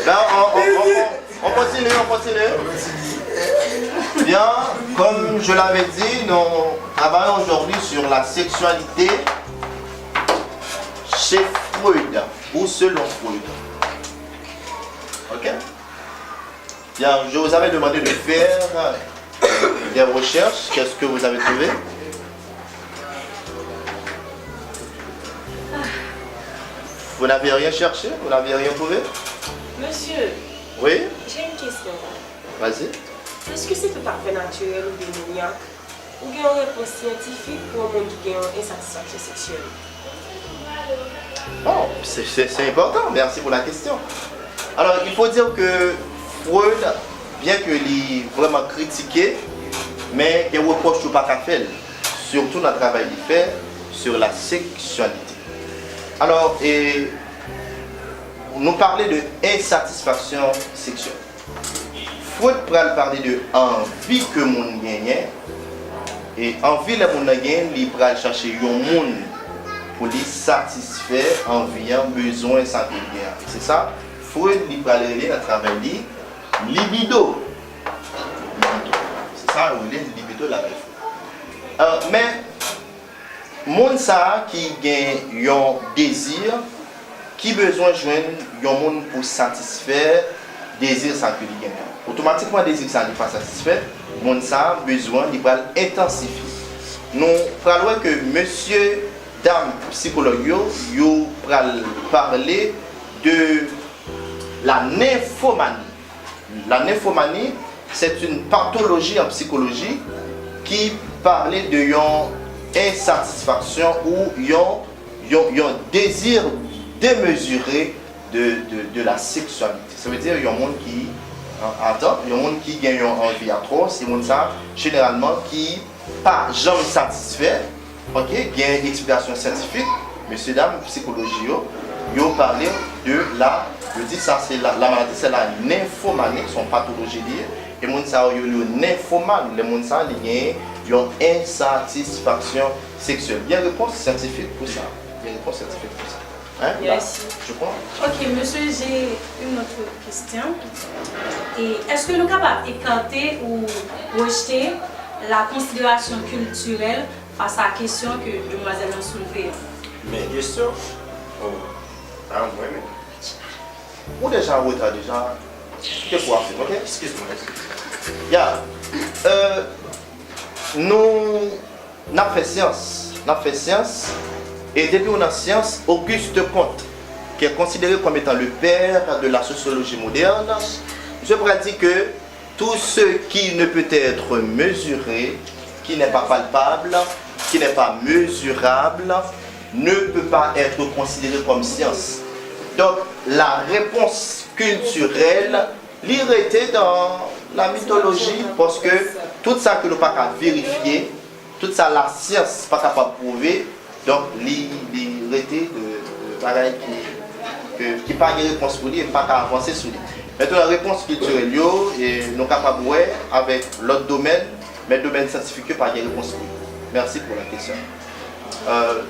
Ben, on, on, on, on continue, on continue. Bien, comme je l'avais dit, nous travaillons aujourd'hui sur la sexualité chez Freud ou selon Freud. Ok? Bien, je vous avais demandé de faire des recherches. Qu'est-ce que vous avez trouvé? Vous n'avez rien cherché? Vous n'avez rien trouvé? Monsieur, Oui? J'ai une question. Vas-y. Èske se tout afè natirèl ou demoniak? Ou gen yon repons syantifik pou yon moun ki gen yon ensatisfaksyon seksyèl? Bon, c'est important. Merci pour la question. Alors, il faut dire que Freud, bien que li vraiment critiqué, mais gen repwòch ou pa ka fè l, surtout nan travay li fè sur la sexualité. Alors, et nous parler de insatisfaction sexuelle. Freud pral pale de anvi ke moun genyen, e anvi lè moun nan genyen, li pral chache yon moun pou li satisfè anvi an, bezwen sa ke li genyen. Se sa Freud li pral rele nan travay li libido. Libido. Se sa yo rele libido la. Men moun sa a ki gen yon dezi, ki bezwen jwenn yon moun pou satisfè dezi sa ke li genyen. Otomatikman dezi sa li pa satisfè, moun sa a bezwen li pral entansifye. Nou pral wè ke mesye dam sikològ yo, yo pral pale de la nymphomanie. La nymphomanie, c'est une pathologie en psychologie qui parle de yon ensatisfaksyon ou yon, yon, yon dezi demezire de, de, de la sexualité. Sa vle di yon moun ki, atan, yon moun ki gen yon anvi atwòs, se moun sa, jeneralman, ki pa janm satisfè. Ok, gen eksplikasyon syantifik, mesye dam sikoloji yo, yo pale de la, yo di sa se la, la maladie c'est la nymphomanie, se yon patoloji li ye, e moun sa yo, yo, yo nymphomane, lè moun sa li gen yon ensatisfaksyon seksyèl. Gen repons syantifik pou sa. Gen repons syantifik pou sa. Hein? Là, je crois. Ok, monsieur, j'ai une autre question. Et est-ce que nous sommes capables d'écarter ou rejeter la considération culturelle face à la question que demoiselle a soulevée? Men kesyon? Oh, a mwen menm. Ou deja an reta deja. Kite kou a fini, ok? Excuse-moi. Ya. Euh, nou N ap fè syans, n ap fè syans, e depi w nan syans, Auguste Comte, qui est considéré comme étant le père de la sociologie moderne, misye pral di ke tout ce qui ne peut être mesuré, qui n'est pas palpable, qui n'est pas mesurable, ne peut pas être considéré comme science. Donc, la réponse culturelle li rete dans la mythologie, paske tout sa ke nou pa ka verifye, tout sa lasyans pa kapab pwouve, donk li, li rete de, de bagay ki, ke, ki pa gen repons pou li e pa ka avanse sou li. Mentnan, repons kiltirèl yo, e nou kapab wè avèk lòt domèn, men domèn syantifik yo pa gen repons pou li. Merci pour la question. Euh,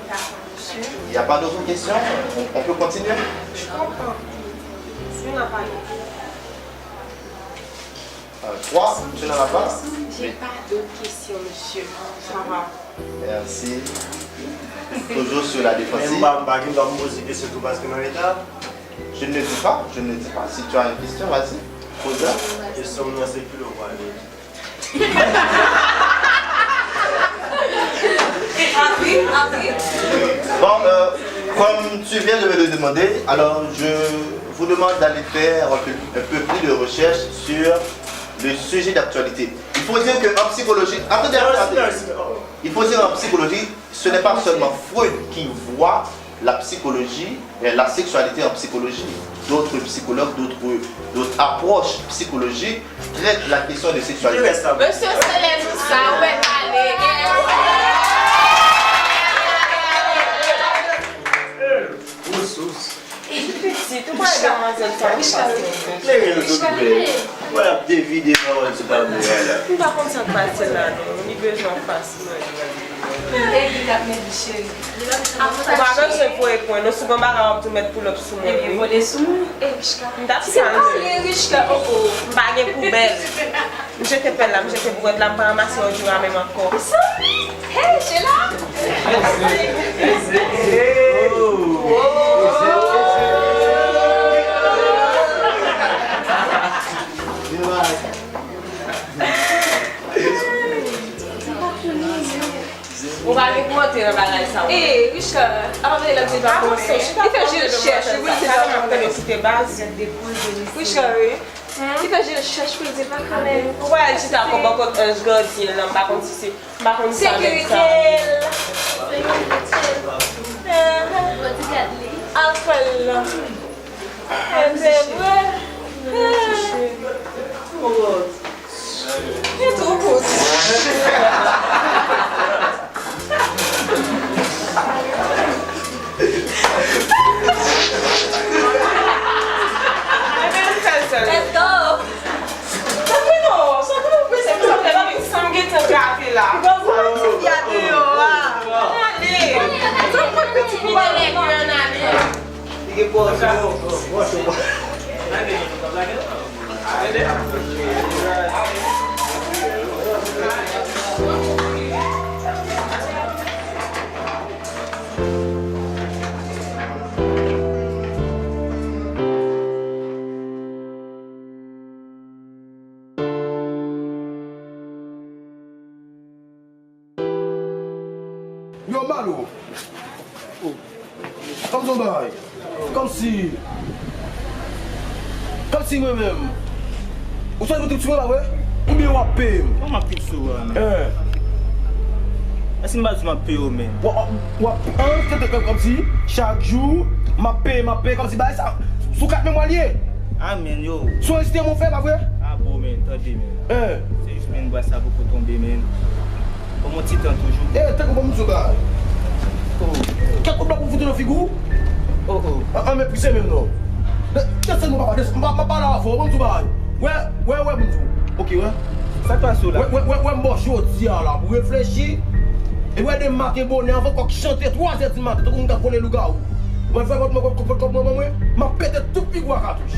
il n'y a pas d'autres questions? On, on peut continuer? Je comprends. Si on n'a pas d'autres. Euh, trois, tu n'en as pas? J'ai pas d'autres questions, monsieur. Ça va. Merci. Toujours sur la Men défensive. m pa m pa gen dwa m poze kesyon tou paske nan leta. Je ne le dis pas, je ne le dis pas. Si tu as une question, vas-y. Pose-la. Kesyon m nan se ki lè w pwale. Bon, euh, comme tu viens de me le demander, alors je vous demande d'aller faire un peu, un peu plus de recherche sur le sujet d'actualité. Il faut dire que en psychologie, attendez, attendez. Il faut dire en psychologie, ce n'est pas seulement Freud qui voit la psychologie, euh, la sexualité en psychologie. D'autres psychologues, d'autres, d'autres approches psychologiques traitent la question de sexualité. Mesye, se lè nou sa, ou mèt ale. Pitit, ou pa wè demwazèl sa, ou pase. Klere l tout bèl. Wè, ap devide pawòl sou tablo a la. M pa konn sa k pase la non, li bezwen fas mwen. Ou pa bezwen voye pwen non, si w gen bagay w ap tou mèt pull up sou mwen wi. M t ap sal menm. M pa gen poubèl. M jete pèl la, m jete bwèt la, m pa ranmase yon dura menm ankò. Hey, Sheila! Ou pa gen pou antre nan bagay sa ou. Ee, Richard, apa gade l ap di l pa konnen. Li fè je l chèch, li pou l di l pa konnen. Richard, wi. Ti fè je l chèch pou l di l pa konnen. Ou pa al chita kò bò kot anj gadyen l lan, m pa konn si se, m pa konn sa nèg sa. Sekirite l. Sekirite l. Ahan. Al kwè l lan. E se vre. Li twò kout. Let's go. Sa fè non, sa fè non, prese pou sa fè la, men sa m gentan gate la. Bon, bon, ti fi a deyò a. Ale. Sa fè ti fi a deyò a. Li gen pòz yo. Yo, Malo. Kòmsi yon bagay. Kòmsi. Kòmsi mwen menm. Ou sot pou trip sou mwen, pa vre? Oubyen w ap peye m? Kòman m ap trip sou ou a, men? Eh. Èske m pa di w m ap peye w, men? W ap, w ap, an, se te kòmsi, chak jou, m ap peye, m ap peye, kòmsi bagay sa, sou kat men mwen l ye. A, men, yo. Se yon enrejistrèman w fè, pa vre? A, bon, men, tande, men. Eh. Se jis, men, bwa sa poko tonbe, men. Ban m yon ti tan toujou. Eh, tankou ban m di w bagay. Oh. Kèk kout bwa pou m fout nan figi w. Oh, oh. An, an, men pise menm non. De-, desann mwen papa, desann, m pa, m pa pale avè w, ban m di w bagay. Wè, wè, wè, ban m di w. Ok, wè. Sa k pase w la? Wè, wè, wè, wè, m ba w jodi a la, pou reflechi. E wè, demen maten bonè, anvan kòk chante, twa zè di maten, tankou moun k ap vole lougawou. Mwen fè vòt mwen, kòb, kòb, kòb mwen, mwen, m ap pete tout figi w a katouch.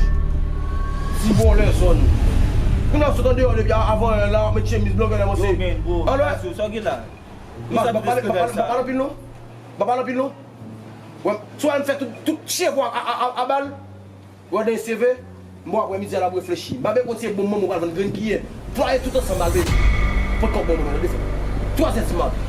Ti vòlè zòn. Kounye a sot andeyò depi a-, avan yè la, met chemiz blan, gade avanse. Yo, men, bro, alò, pase w, sa w gen la? M pa, m pa pale, m pa pale, m pa pale anpil non. M pa pale anpil non. Wè, swa m fè tout, tout cheve a, a, a, a, a bal. Wè, dènye seve, m bon aprè midi a l ap reflechi. M pa bezwen konn se bon manman w pral vann grenn kiyè. Plwaye tout ansanm al bebe. Pran kòb bon manman nan desann. Twa zè di maten.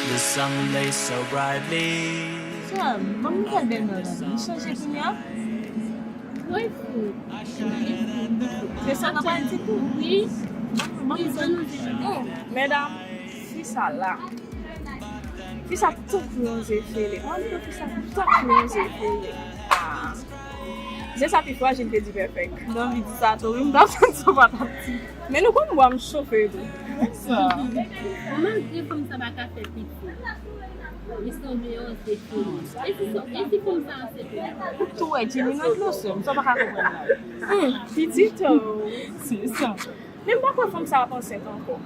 The sun lays so brightly. Sè, ban m nouvèl bèlmè w la. Li chanje kounye a? Wi, fou. Se sa k ap pral di tou? Wi. Ban m, ban m di. Oh, medam, fi sa la. Fi sa tankou yon zefele. Mwen di fi sa tankou yon zefele. Ah. Zye sa pi frajil ke di pèfèk. M t anvi di sa tou, wi, m t ap tann sa w pa t ap di. Men nou konn bwa m chofe tou. Sa. Bon, malgre fanm sa pa ka fè pitit. Li sanble yon zefele. E si sa, e si fanm sa ansent? Ou tou wè, Jimmy nan dlo sè m, sa w pa ka konprann la. Hmm, pitit, oh. Se sa. Men m pa kwè fanm sa ap ansent ankò.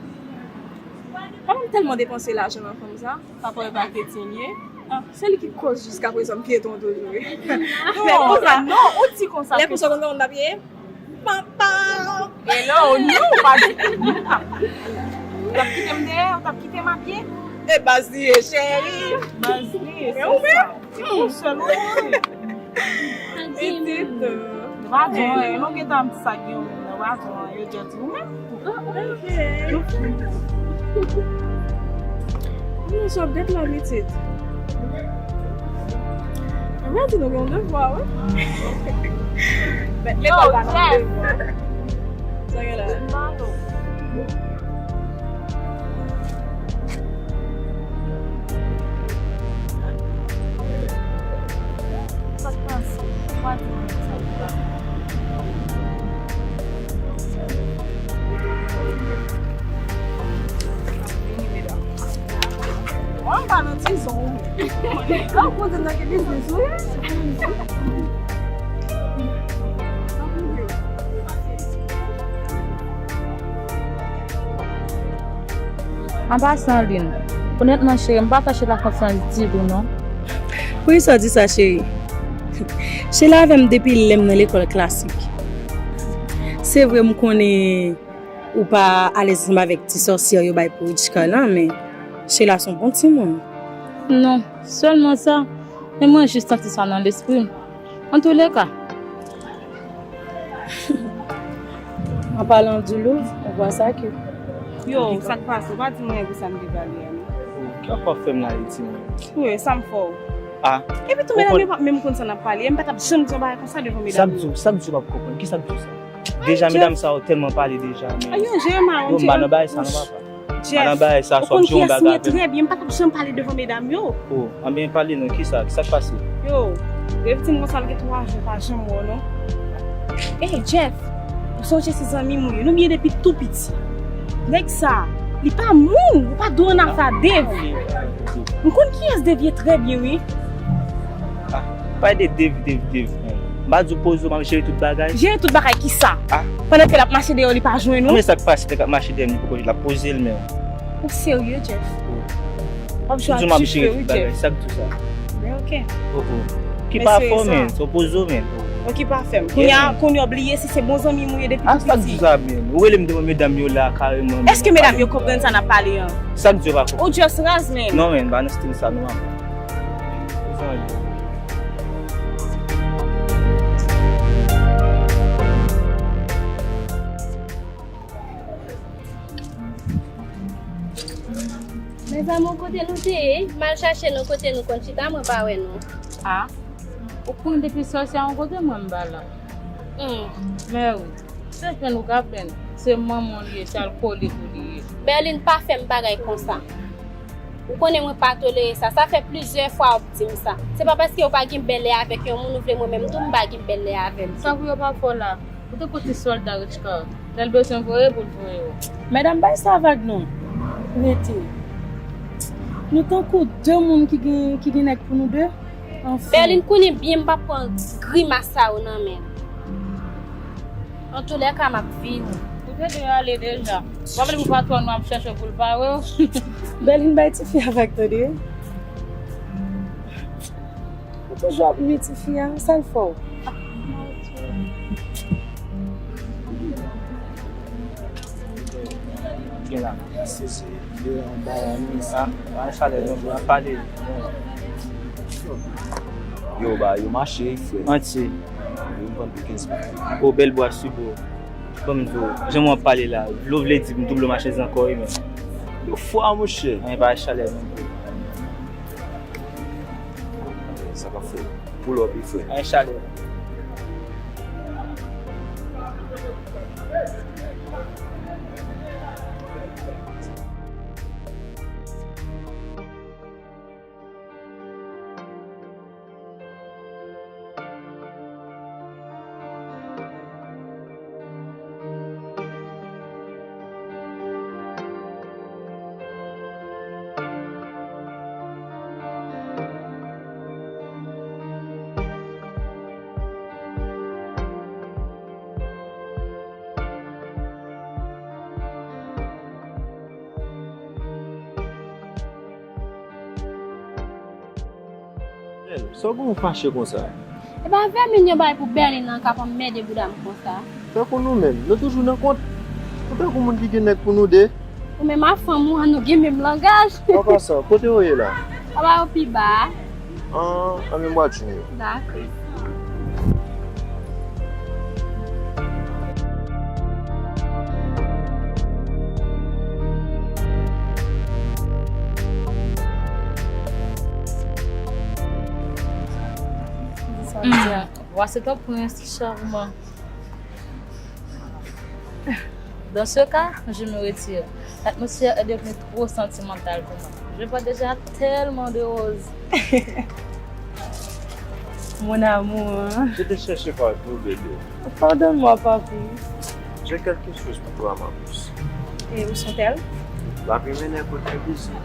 Kòman m tèlman depanse lajan nan fanm sa, papa w e pa kretyen l ye. Ah, se li ki koz jiskaprezan m pyeton toujou wi. Non, non, ou di konsa. Lè konsa konn kòman m t ap ye? Papa. Hello, non, pa di. Ou t ap kite m dèyè, ou t ap kite m ap ye? E baz li ye, cheri. Baz li ye, se sa. Ou sèl ou ye. Pitit. Ou pa di anyen, nou gentan ap di sa gen yon moun nan, ou pa di anyen, yo djè di ou menm. Oh, ok. Nou sa ap gad la, pitit. Mwen di nou gen yon devwa, wi. Mèt lekòl pa nan devwa. Sa gen la? Mwen pa nan tizon. Ou konn nan ki biznis ou ye? An pasan, Lin, onètman, cheri, m pa fè Sheila konfyans ditou, non. Poukisa w di sa, cheri? Sheila avè m depi lè m nan lekòl klasik. Se vre, m konnen ou pa alèz ansanm avèk ti sòsyè yo bay pou Richka lan, men Sheila se yon bon timoun. Non, sèlman sa, men mwen jis santi sa nan lespri m. Antoulèka. An palan di Louvre, ou vwa sa ke. Yo, sa k pase? Ou pa di mwen pou sa m te pale a, non? Ki w ap fè m la, Eti, mwen? Wi, sa m fè w? Ah. Epi tou, medam yo p ap menm konn sa n ap pale. M pa t ap janm di yon bagay konsa devan medam yo. Sa k di w, sa k di w p ap konprann? Kisa k di w sa? Deja, medam sa yo tèlman pale deja, men. Ayo, Jerema, yo, m pa nan bagay sa, non, papa. Jeff, ou konn kiyès m ye trè byen, m pa t ap janm pale devan medam yo. Oh, anben pale non, kisa, kisa k pase? Yo, Dave di m konsa l gen twa jou pa janm wè w non. Ey, Jeff, ou sonje se zanmi m ou ye, nou byen depi tou piti. Nèg sa, li pa moun, ou pa dwe nan afè Dave. M konn kiyès Dave ye trè byen, wi. Ah, pa de Dave, Dave, Dave. M pa di w poze w, m ap jere tout bagay. Jere tout bagay kisa? Ah. Pandan ke l ap mache deyò, li pa jwenn ou? Men sa k pase, nèg k ap mache dèyè m, li poko, l ap poze l menm. Ou serye, Jeff? Wi. W ap jwe ak dife, wi, Jeff. Sa k di w sa? Ben, ok. Oh, oh. Ki pa fè w, men, se w poze w, men. Bon, ki pa fè m. Kounye a, kounye a w bliye si se bon zanmi m ou ye depi tou piti. Ah, sa k di w sa, men? Ou rele m devan medam yo la, kareman, men. Èske medam yo konprann sa n ap pale an? Sa k di w pa konprann? Ou just raz, men. Non, men, pa nan stil sa, non, maman. Mezanmi, kote nou te ye? M al chache nou kote nou konn chita, mwen pa wè nou. Ah, ou konn depi sòsyè yon kote, mwen m pa la. Hmm. Men wi, se plenn ou ka plenn. Se manman w li ye, se alkòlik ou li ye. Berline, pa fè m bagay konsa. Ou konnen mwen pa tolere sa. Sa fè plizyè fwa w ap di m sa. Se pa paske w pa gen bèlè avèk yon moun, ou vle mwen menm tou m pa gen bèlè avè l. Sa pou yo pa fè w la? Ou tankou ti sòlda Richka. Lè l bezwen voye pou l voye w. Medam, bay sa vag non. Rete. Nou tankou de moun ki gen, ki gen nèg pou nou de. Anfen. Berline, konnen byen m p ap pran grimas sa yo nan men l. Antoulèka, m ap vini. Ou te dwe ale deja. W ap vle pou patwòn nou ap chèche w pou l pa wè w. Berline, bay tifi a vag tande. Ou toujou ap nwi tifi a, sa l fè w? Gen la, se, se, de anba la, men sa, pa chalè, non, pa pale. Yo, ba, yo mache, frè. Antye. Yo vann pou kenz mil. O, bèl bwa sou do. Ban m di w, jan w ap pale la, vle w vle di m double machandiz ankò, wi, men. Yo fwa, monchè. Anyen pa chalè, non. Sa k ap fè? Pull up, wi, frè. Anyen chalè. Sa w gen w fache konsa? E pa vèmin yo bay pou Berline nan k ap anmède bouda m konsa. Tankou nou menm, nou toujou nan kont. Nou tankou moun ki gen nèg pou nou de. Ou menm ak fanm ou an, nou gen menm langaj. An pasan, kote yo ye la? Anba yo pi ba a. An, an menm bwat jwen yo. Dakò. Hmm. Roi, c'est un prince charmant. Dans ce cas, je me retire. L'atmosphère est devenue trop sentimentale pour moi. Je vois déjà tellement de roses. Mon amour. Je te cherche partout, bébé. Pardonne-moi, papi. J'ai quelque chose pour toi, ma puce. Et où sont-elles? La pi mennen kote bizou.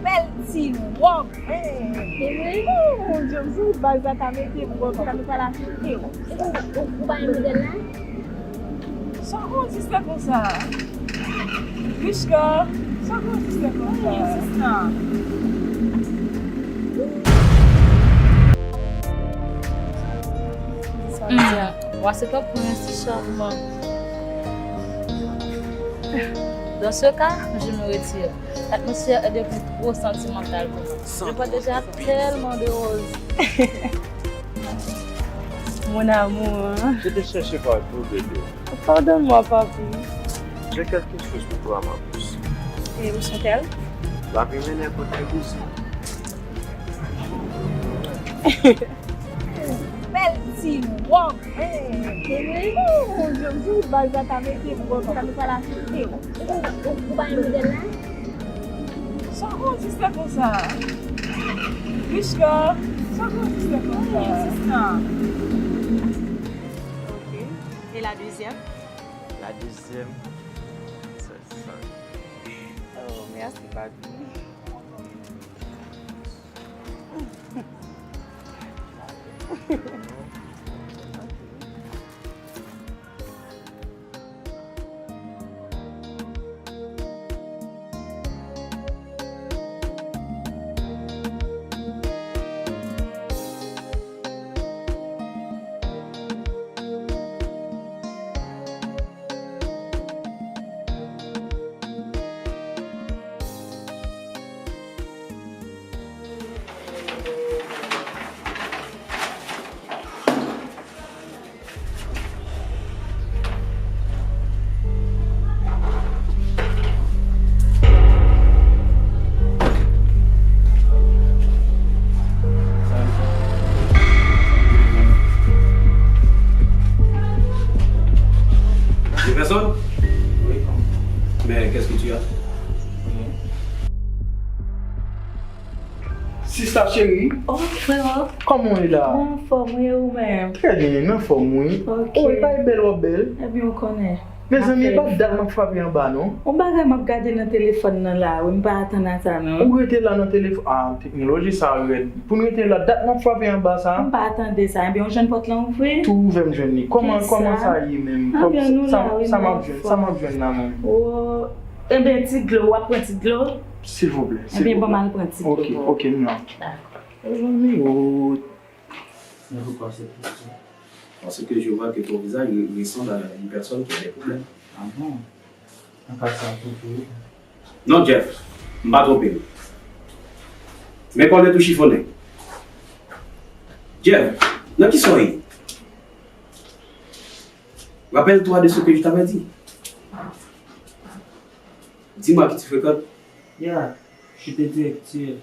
Bèl ti wòb. Hey. Oh, mon Dieu, m sou baz la ta mete m wòb sa nou pral achte. Ou, ou, ou pa renmen modèl la? Sa w konjiste konsa? Richka, sa w konjiste konsa? Wi, sista. Mademoiselle, voici ton prince charmant. Dans ce cas, je me retire. L'atmosphère est devenue trop sentimentale pour moi. Je vois déjà tellement de roses. Mon amour. Je te cherche partout, bébé. Pardonne-moi, papi. J'ai quelque chose pour toi, ma puce. Et où sont-elles? La vie mène côté aussi. Bèl ti wòb. Hey, oh, Jezi, baz la ta mete wòb, sa nou pral achte. Ou, ou, ou pa renmen modèl la? Sa w konn ti sè konsa? Michka, sa w konn ti sè konsa? Wi, sista. Ok. Et la deuxième? La deuxième, c'est ça. Oh, merci, papi. Jefferson? Oui. Mais qu'est-ce que tu as? Sista cheri. Oh, freo. Kòman w ye la? Mwen anfòm, wi, e ou menm? Trè byen, m anfòm, wi. Ok. Oh, e pa e bèl w ap bèl? Ebyen, ou konnen. Mezanmi, e pa dat m ap frape anba, non. Yon bagay m ap gade nan telefòn nan la, wi, m pa atann a sa, non. Ou rete la nan telefòn? Ah, teknoloji sa a rèd. Pou n rete la, dat m ap frape anba sa. M pa tande sa. Ebyen, ou jwenn pòt lan ouvri? Tou ouvè m jwenn li. Kòman, kòman sa ye menm? Ebyen, nou la, wi, sa m ap jwenn, sa m ap jwenn la menm? Oh, ebyen, ti dlo, w ap pran ti dlo? Silvouplè, silvouplè. Ebyen, ban m al pran ti dlo. Ok, ok, m la. Dakò. Mezanmi, oh. Mais pourquoi cette question? Parce que je vois que ton visage re- ressemble à une personne qui a des problèmes. Ah bon? Nan ka sa, tou, tou, wi. Non, Jeff, m pa twonpe w. Mes cornes tout chiffonné. Jeff, nan kisa w ye? Rappelle-toi de ce que je t'avais dit. Dis-moi qui tu fréquentes. Yeah, je te dis actuel.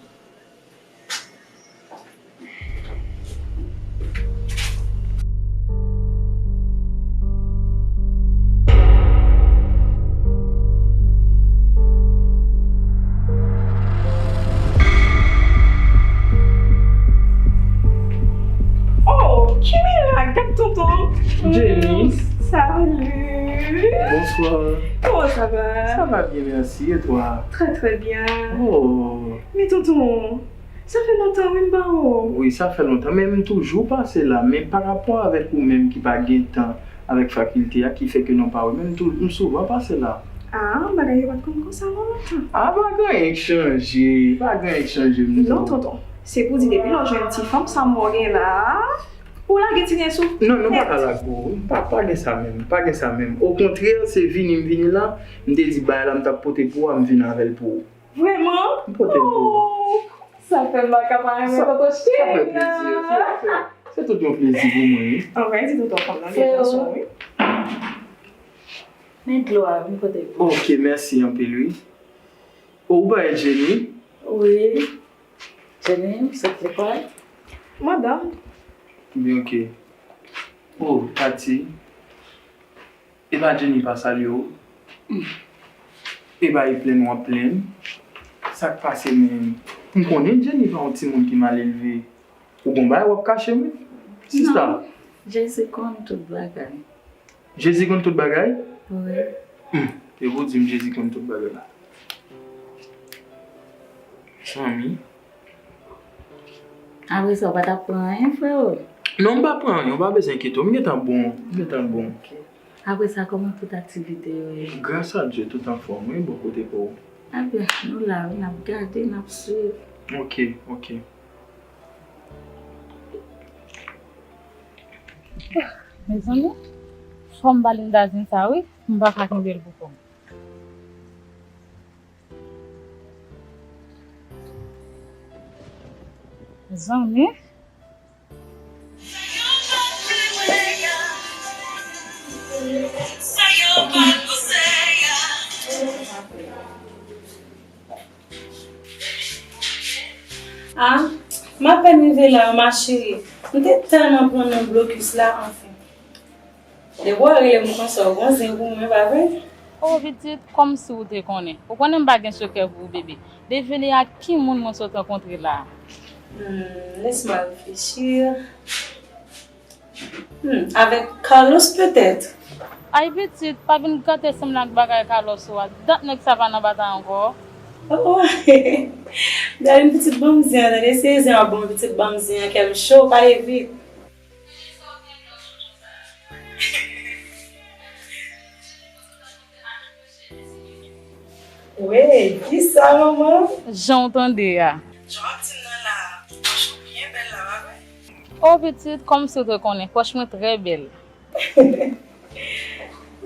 Oh, ki mirak, gad tonton. Jenny. Salut. Bonsoir. Comment ça va? Ça va bien, merci. Et toi? Très, très bien. Oh. Men tonton, sa fè lontan wi m pa wè w. Wi, sa fè lontan, men m toujou pase la. Men pa rapò avèk ou menm ki pa gen tan avèk fakilte a, ki fè ke nou pa wè, men m tou, m souvan pase la. Ah, bagay yo pa t konn konsa non lontan. Ah, bagay k chanje, bagay k chanje, m di w. Non, tonton, se pou di depi lè w jwenn ti fanm sa m wè w gen la a, ou lage ti nen sou. Non, non, pa ka lage w, pa, pa gen sa menm, pa gen sa menm. Okontrè, se vini m vini la, m te di bagay la m t ap pote pou ou a, m vin avè l pou ou. Vrèman? M pote l pou ou. Oh, sa fè m pa ka pa renmen tonton cheri la. Sa fè plezi, se, se, se tout yon plezi pou mwen, wi. Anmwey, di tonton fanm nan byen pran swen w, wi. Men dlo a, vin pote l pou ou. Ok, mèsi anpil, wi. Oh, ou bay Jenny? Wi. Jenny, sot lekòl. Madanm. Byen, ok. Oh, Tati. Epa Jenny pa salye w? Epa e plenn w ap plenn? Sa k pase menm? M konnen Jenny pa yon timoun ki mal elve. Ou gon bagay w ap kache m wi, sista. Non, Jezi konn tout bagay. Jezi konn tout bagay? Wi. Hmm, e pou w di m Jezi konn tout bagay. Zanmi. Apre sa, ou pa t ap pran anyen, freo? Non, m pa pran anyen, ou pa bezwen enkyete w, m gentan bon, m gentan bon. Ok. Apre sa, kòman tout aktivite yo ye? Gras a Dye, tout anfòm, wi, bò kote pa w. Ebyen, nou la, wi, n ap gade, n ap swiv. Ok, ok. Mezanmi, fò m ba Linda zen sa wi, m pa ka kenbe l pou kò m. Mezanmi. Ah, m apèn rive la, ma chérie. M te tèlman pran nan blokis la, anfen. Depi w rele m konsa, w gon zen pou mwen, pa vre? O pitit, kòmsi w te konnen. Ou konnen m pa gen sekrè pou ou, bebe. Devine ak ki moun mwen sot rankontre la a. Hmm, laisse-moi réfléchir. Hmm, avec Carlos peut-être. Ay pitit, pa vin gate sanble ak bagay Carlos ou a. Dat nèg sa pa nan batay ankò. Oh, Darline pitit banm zen an, tande se zen an bon pitit banm zen an, kè m cho, pale vit. Wey, kisa manman? Jan w tande a. Jan w ap di m nan la, pòch ou byen bèl la, pa vre? O pitit, kòmsi w te konnen, pòch mwen trè bèl.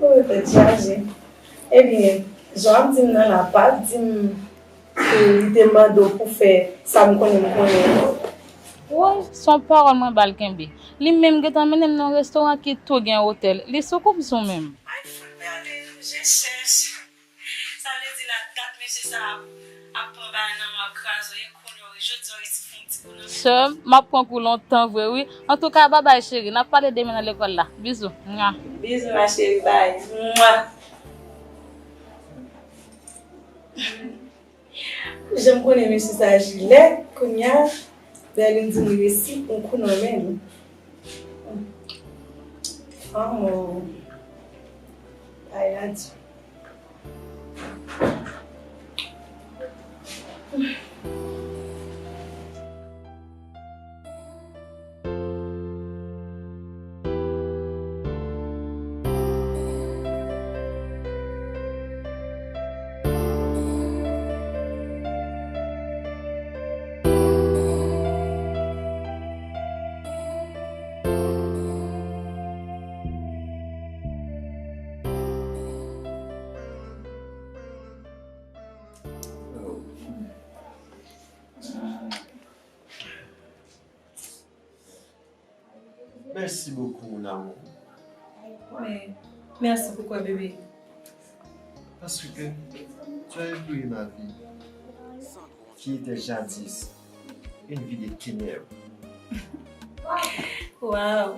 O, tèt chaje. Ebyen, jan w ap di m nan la, pa di m ke li te mande w pou fè sa m konnen m konnen an. Woy, se yon pawòl mwen ba l kenbe. Li menm gentan mennen m nan yon restoran ki tou gen otèl. Li sou koup sou menm. Ay, fout bèl, je chèch. Sa vle di la dat mesye sa ap, ap pran bagay nan men w ap kraze w, e kounye w, jodi w resi fè yon ti kou nan men. Sè m, m ap pran kou lontan vre wi. Antouka, babay cheri, n ap pale demen nan lekòl la. Bizou. Mwa. Bizou ma chérie, bye. Mwa. Jan m konnen mesye sa jilèt, kounye a, Berline di m li resi yon kou nan men li. Fanm o. Ay la di. Merci beaucoup, mon amour. Mais, merci pourquoi, bébé? Parce que tu as ébloui ma vie, qui était jadis une vie de ténèbres. Waouh!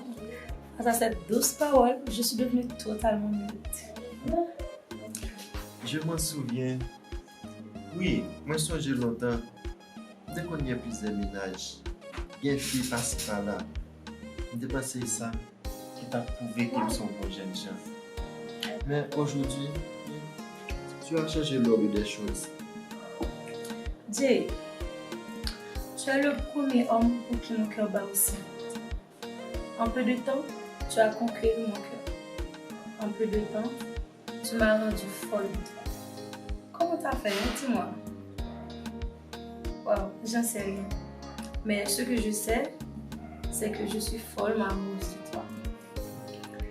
Face à cette douce parole, je suis devenue totalement muette. Je m'en souviens. Wi, mwen sonje lontan. M te konn gen plizyè mennaj, gen fi pasi pala. M te panse sa ki t ap pwouve ke m se yon bon jènjan. Men ojodi, tu as changé l'ordre des choses. Jay, tu es le premier homme pour qui mon cœur bat aussi vite. En peu de temps, tu as conquéri mon cœur. En peu de temps, tu m'as rendu folle de toi. Comment t'as fait, hein, dis-moi? Waouh, j'en sais rien. Mais ce que je sais, c'est que je suis follement amoureuse de toi.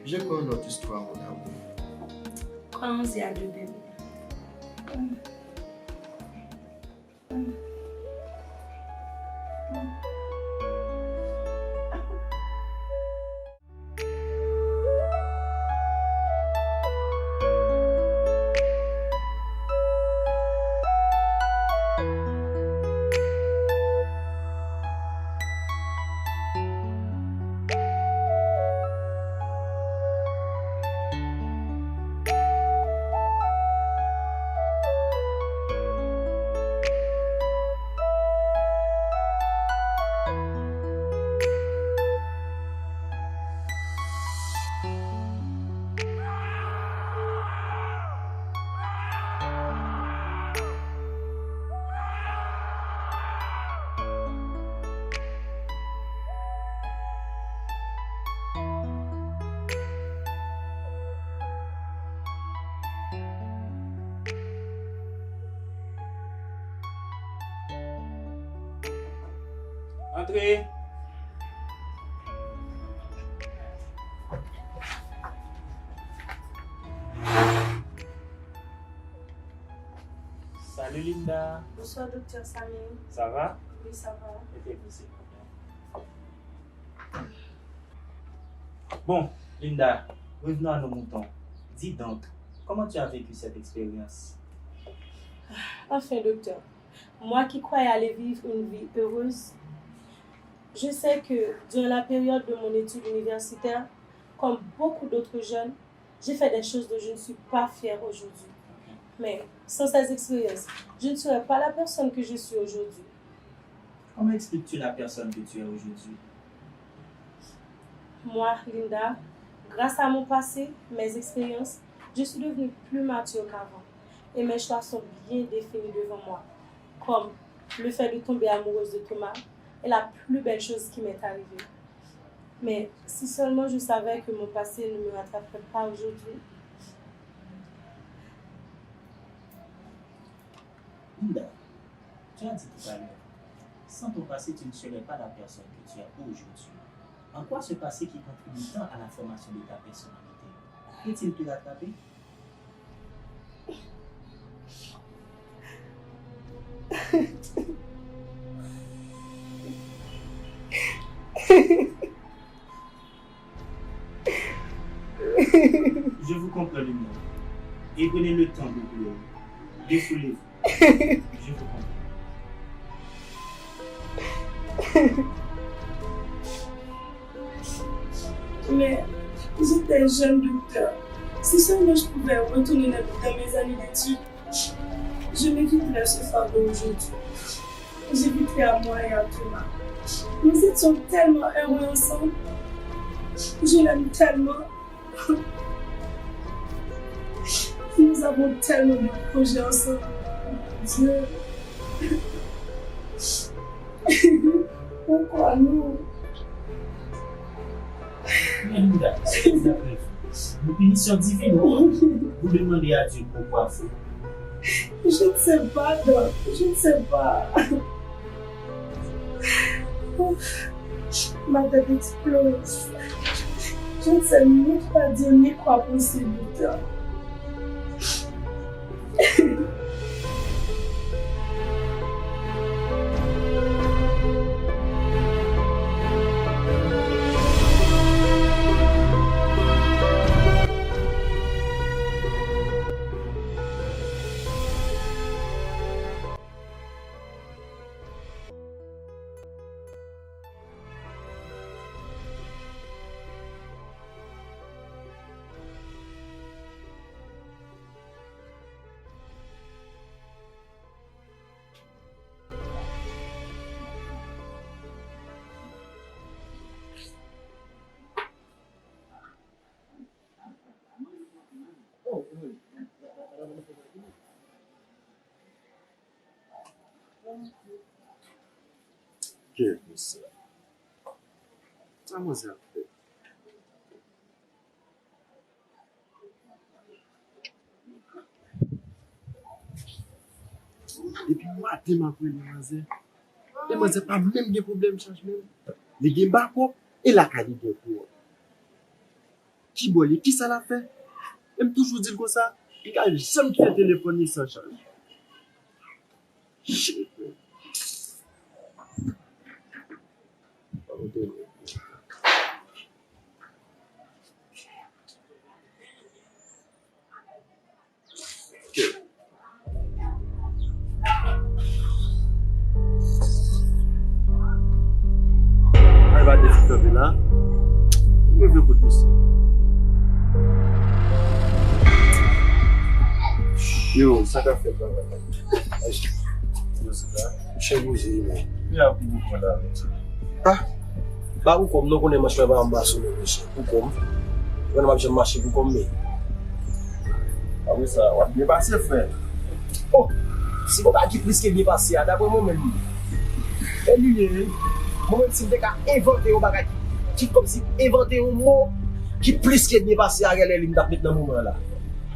Je crois une autre histoire, mon amour. Croyons-y à deux, bébé. Antre. Salut Linda. Bonsoir, docteur Samy. Ça va? Oui, ça va. Mettez-vous, s'il vous plaît. Bon, Linda, revenons à nos moutons. Dis donc, comment tu as vécu cette expérience? Enfin, docteur, moi qui croyais aller vivre une vie heureuse, je sais que durant la période de mon étude universitaire, comme beaucoup d'autres jeunes, j'ai fait des choses dont je ne suis pas fière aujourd'hui. Mais sans ces expériences, je ne serais pas la personne que je suis aujourd'hui. Comment expliques-tu la personne que tu es aujourd'hui? Moi, Linda, grâce à mon passé, mes expériences, je suis devenue plus mature qu'avant. Et mes choix sont bien définis devant moi, comme le fait de tomber amoureuse de Thomas est la plus belle chose qui m'est arrivée. Mais si seulement je savais que mon passé ne me rattraperait pas aujourd'hui. Linda, tu as dit tout à l'heure, sans ton passé, tu ne serais pas la personne que tu es aujourd'hui. En quoi ce passé qui contribue tant à la formation de ta personnalité peut-il te rattraper? Je vous comprends, Linda. Et prenez le temps de pleurer. Défoulez-vous. Je vous comprends. Mais j'étais jeune, docteur. Si seulement je pouvais retourner dans, dans mes années d'études, je ne quitterais ce fardeau aujourd'hui. J'éviterais à moi et à Thomas. Nous étions tellement heureux ensemble. Je l'aime tellement. Nous avons tellement de projets ensemble. Dieu. Pourquoi nous? Men Linda, se egzakteman. Yon pinisyon divin, wi. Vous demandez à Dieu pourquoi vous. Je ne sais pas, Doc. Je ne sais pas. Ma tête explose. Je ne sais même pas dire ni quoi penser, docteur. Ke misye. Sa manzè ap fè? Depi maten m ap rele manzè. E manzè pa menm gen pwoblèm chaj menm. Li gen bakòp e lakay li gen kouran. Kibò li? Kisa l ap fè? E m toujou di l konsa, li ka janm kite telefòn li san chaj. Shit, man. Ay, ba de ti kanpe la. Mwen vle kout misye. Yo, sa k ap fèt la? Yo, se la. Chen bouje, men. Li a pou ou pran la, men. Ah, ba pou kòm, non, konnen manch mwen pa anba sou men, mesye. Pou kòm. Mwen, m ap janm mache pou kòm, men. Apre sa, w ap byen pase, frè. Oh, si gon bagay ki plis ke byen pase a, daprè mwen menm, e li ye, wi. Mwen menm, si m te ka envante yon bagay ki, ki kòmsi envante yon mo ki plis ke byen pase a, genlè li m t ap met nan moman an la.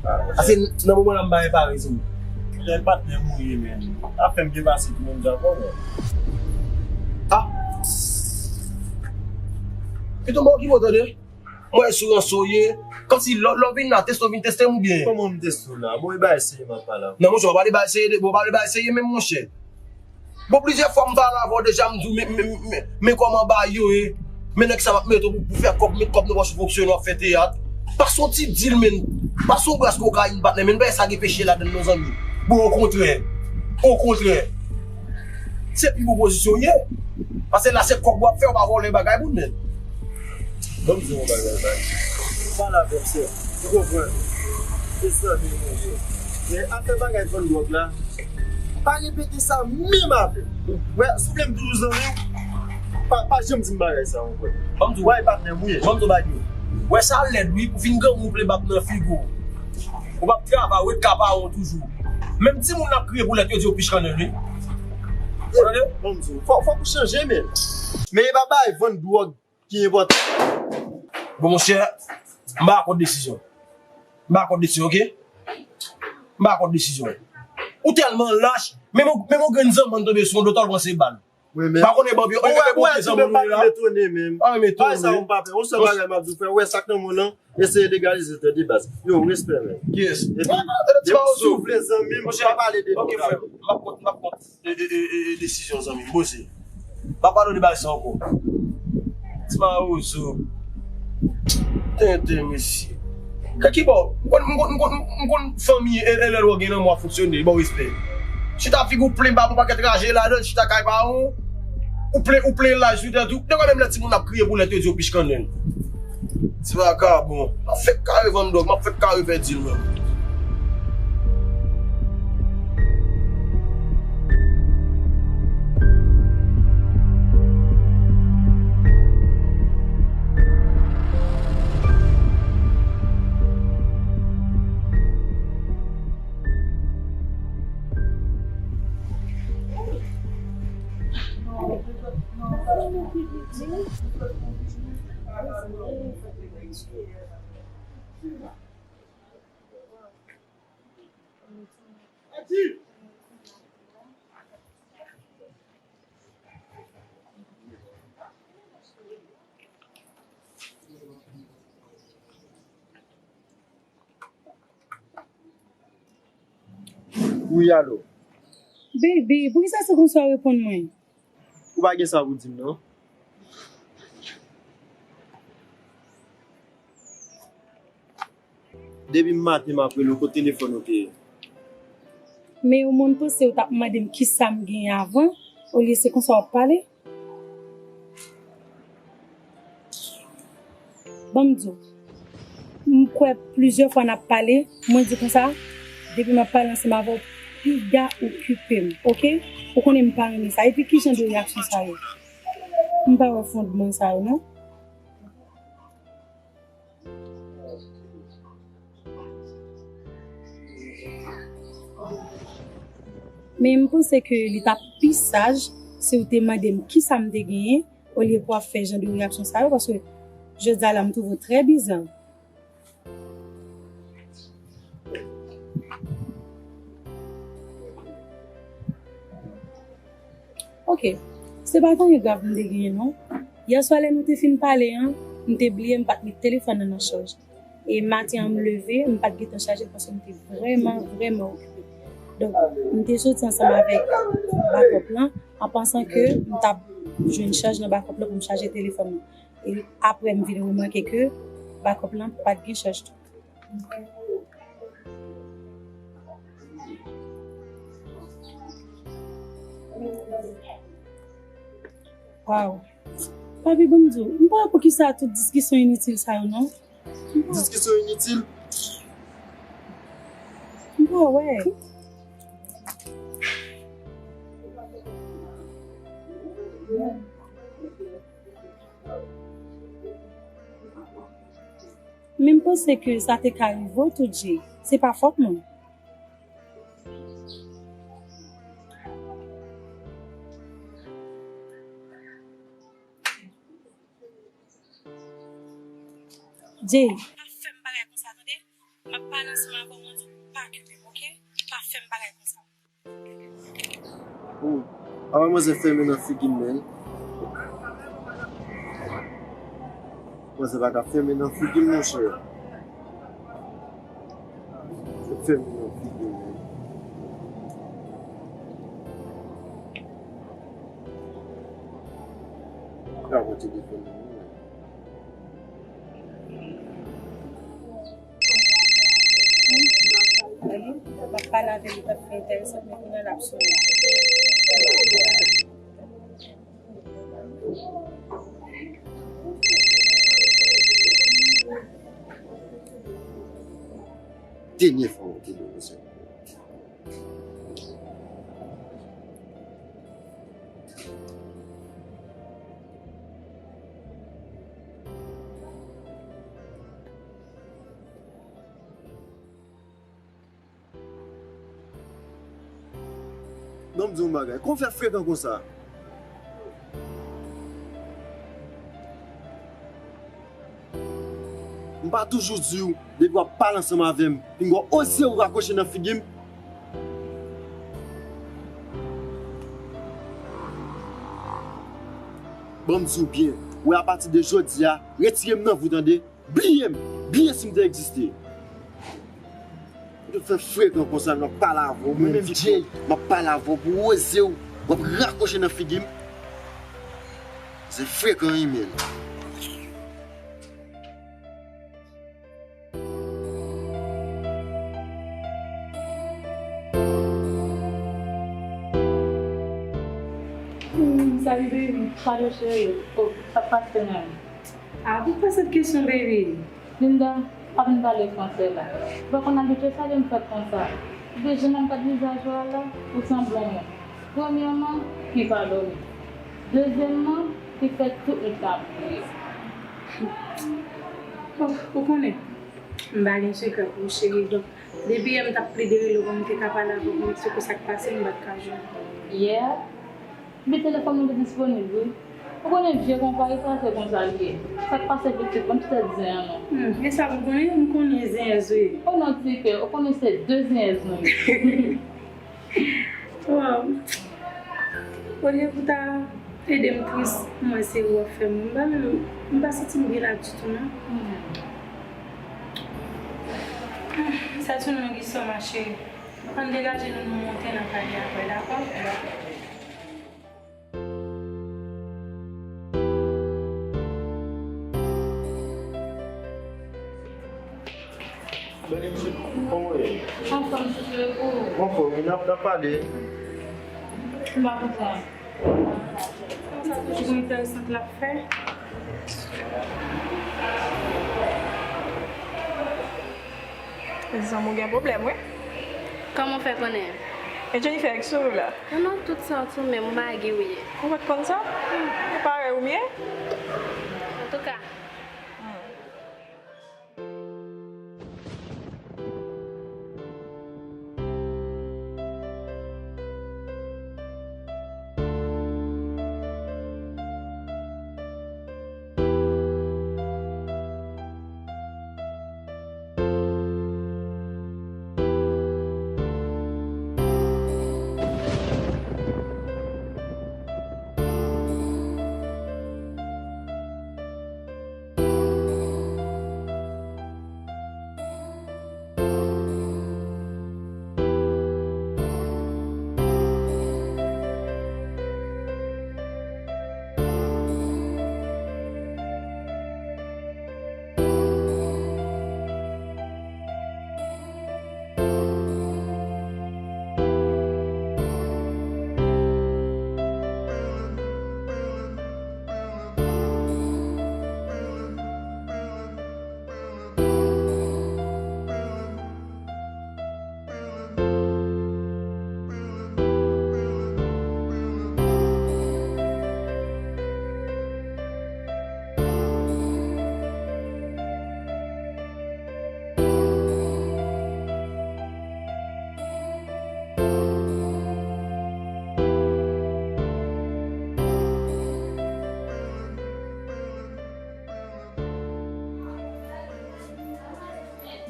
Ah, ase nan moman la m pa repare sou li. Lè patnè m ou ye, men. Afè m byen pase pou moun jan kò, men. Ah. Pito mò ki mò tande? Mwen sou ranse w ye. Kòmsi lè, lè w vin la, teste w vin teste m oubyen? Kòman m teste w la? Bon, e bagay serye m ap pale avè w. Non, monchè, w pa pale bagay serye, bon, w pale bagay serye menm, monchè. Bon, plizyè fwa m pale avè w deja, m di w, men, men, men, men kòman bagay yo ye. Men nèg sa m ap mete w pou, pou fè kòb, met kòb nan pòch ou fonksyone, w ap fè teyat. Pase yon ti dil, men. Pase yon bras kokayin, patnè, men bagay sa gen peche ladann non, zanmi. Bon, okontrè. Okontrè. Se pi bon pozisyon w ye. Paske la se kòb w ap fè, w pa vòlè bagay moun, men. Ban m di w yon bagay, baz. Pale avè m, sè. Ou konprann? Se zanmi nou ye. Men afè bagay vann dwòg la, pa repete sa menm avè m. Wè, si w vle m toujou zanmi w, pa, pa janm di m bagay sa ankò. Ban m di w. Wè, e patnè m ou ye. Ban m di w bagay. Wè, sa lèd, wi, pou fin granmoun ou ple bab nan figi w. Ou p ap travay, ou ret ka pawon toujou. Menm timoun ap kriye pou lèt, yo di yo pich kannèl, wi. Ou tande? Ban m di w, fò, fòk ou chanje, men. Men e pa bay vann dwòg ki enpòtan. Bon, monchè, m pa kont desizyon. M pa kont desizyon, oke? M pa kont desizyon. Ou tèlman lach, menm yon, menm yon grenn zanmann tonbe sou yon dotòl pran se bal. Mwen menm. Pa konnen bòbyo, e, e, e, bòbyo zanmann nou la. Pa etone menm. Pa etone. Bagay sa ou pa fè. Yon sèl bagay m ap di w, frè, ou wè sa k nan men w lan, eseye legalize, tande, baz. Yo, respè, men. Yes. Epi, depi si w vle zanmi m, pa pale de dwòg avè m. M ap kont, m ap kont. E, e, e, e, e, desizyon, zanmi m, poze. Pa pale de bagay sa ankò. Ti mawozo. Tenten, mesye. Kè ki bò? M konn, m konn, m konn, m konn fanmi e, e lè lò gen lanmou ap fonksyone, ba w respè. Chita figi w plen bab, yon pakèt raje ladan l, chita kay pawon. Ou plen, ou plen laj sou tèt ou. Depi menm lè timoun ap kriye pou lèt, yo di yo pich kannèl. Ti vakabon. M ap fèk kare vann dwòg, m ap fèk kare fè dil, mwen. Wi, alo. Baby, poukisa se konsa w reponn mwen? Ou pa gen sa pou di m, non? Depi maten m ap rele w, kote telefòn ou te ye? Men ou moun panse ou t ap mande m kisa m genyen avan, olye se konsa w ap pale? Ban m di w, m kwè plizyè fwa n ap pale, mwen di konsa, depi m ap pale ansanm avè w, piga okipe m, oke? Ou konnen m pa renmen sa. Epi ki jan de reyaksyon sa yo? M pa wè fondman sa yo, non. Men m panse ke li t ap pi saj si w te mande m kisa m te genyen, olye pou w ap fè jan de reyaksyon sa yo, paske jodi a la, m twouve w trè biza. Ok. Se pa t anyen grav m te genyen, non. Yè swa, lè nou te fin pale an, m te bliye m pa t met telefòn nan nan chaj. E maten an, m leve, m pa t gentan chaje l paske m te vrèman, vrèman okipe. Donk, m te soti ansanm avèk bakòp lan, an pansan ke m t ap jwenn chaj nan bakòp lan pou m chaje telefòn nan. E apre, m vin remake ke bakòp lan pa t gen chaj tou. Waw. Papi, ban m di w, m pa wè poukisa tout diskisyon initil sa yo, non. Diskisyon initil? M pa wè. Men m panse ke sa te ka rive w tou, Jay. Se pa fòt mwen. Jay. Pa fè m bagay konsa, tande? M ap pale ansanm avè w, mwen di w pa okipe m, oke? Pa fè m bagay konsa. Oh, a manzè fèmen nan figi m, men. Kòmanse pa ka fèmen nan figi m, monchè. Fèmen nan figi m. Ka pran telefòn nan. M ap pale avè l, li t ap fè enteresan, men kounye a l ap sonnen. Dènye fwa w te di mwen sa. Ban m di w yon bagay. Kòman w fè frekan konsa? M pa toujou di w, depi w ap pale ansanm avè m, pinga w oze w rakwoche nan figi m? Ban m di w byen, wè, apati de jodi a, retire m nan vi w, tande? Bliye m! Bliye si m te egziste! Ou te fè frekan konsa, m ap pale avè w, mwen menm Jay, m ap pale avè w, pou w oze w, w ap rakwoche nan figi m. Se frekan wi, men. Hmm, salut baby. Salut chérie. Oh, sa k pase menm? Ah, poukwa sèt kesyon, baby? Linda, pa vin pale fransè la. Ou pa konn abitye sa ke m fèt konsa. Ou te janm ap gad vizaj ou a la, ou sanble yon moun. Premyèman, ki pa dòmi. Dezyèmman, ki fè tout nwit la ap kriye. Oh, ou konnen, m pa gen sekrè pou ou, cheri. Donk, depi yè m t ap plede rele w pou m te ka pale avè w pou m eksplike w sa k pase, m pa t ka jwenn ou. Yè? Epi telefòn mwen te disponib, wi. Ou konnen vye konpayi sa, se konsa l ye. Sa k pase pitit, ban m ti tèt zen an non. Hmm, e sa m konnen, m konnen zenyèz ou ye. O non, ti kè, ou konnen se de zenyèz nou ye. Wow. Olye pou ta ede m tris, mwen se ou w ap fè m. M pa menm, m pa santi m byen la ditou non. Hmm. Sa tou non, Guiso, ma chérie. Ann degaje nou, nou monte nan pale apre, dakò? Bèl mesye, kòman w ye? Anfòm, mesye, ou? Anfòm, wi, n ap, n ap pale. M pa konprann. Sa toujou enteresan l ap fè. Zanmi w gen pwoblèm, wi. Kòman w fè konnen? E Jennifer ki sou ou la? Non, non, tout sa w sou men m, m pa gen ou ye. Ou pa t konn sa? Ou pa wè ou m ye? Antouka. Hmm.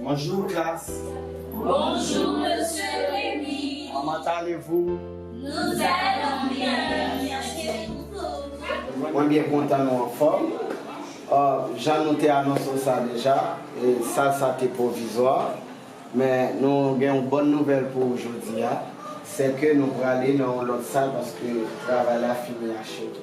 Bonjour, classe. Bonjour, monsieur Rémy. Comment allez-vous? Nous allons bien. Mwen byen kontan nou anfòm. Jan nou te anonse w sa deja, e, sal sa te pwovizwa, men nou gen yon bòn nouvèl pou ou jodi a, se ke nou prale nan yon lòt sal paske travay la fini achev.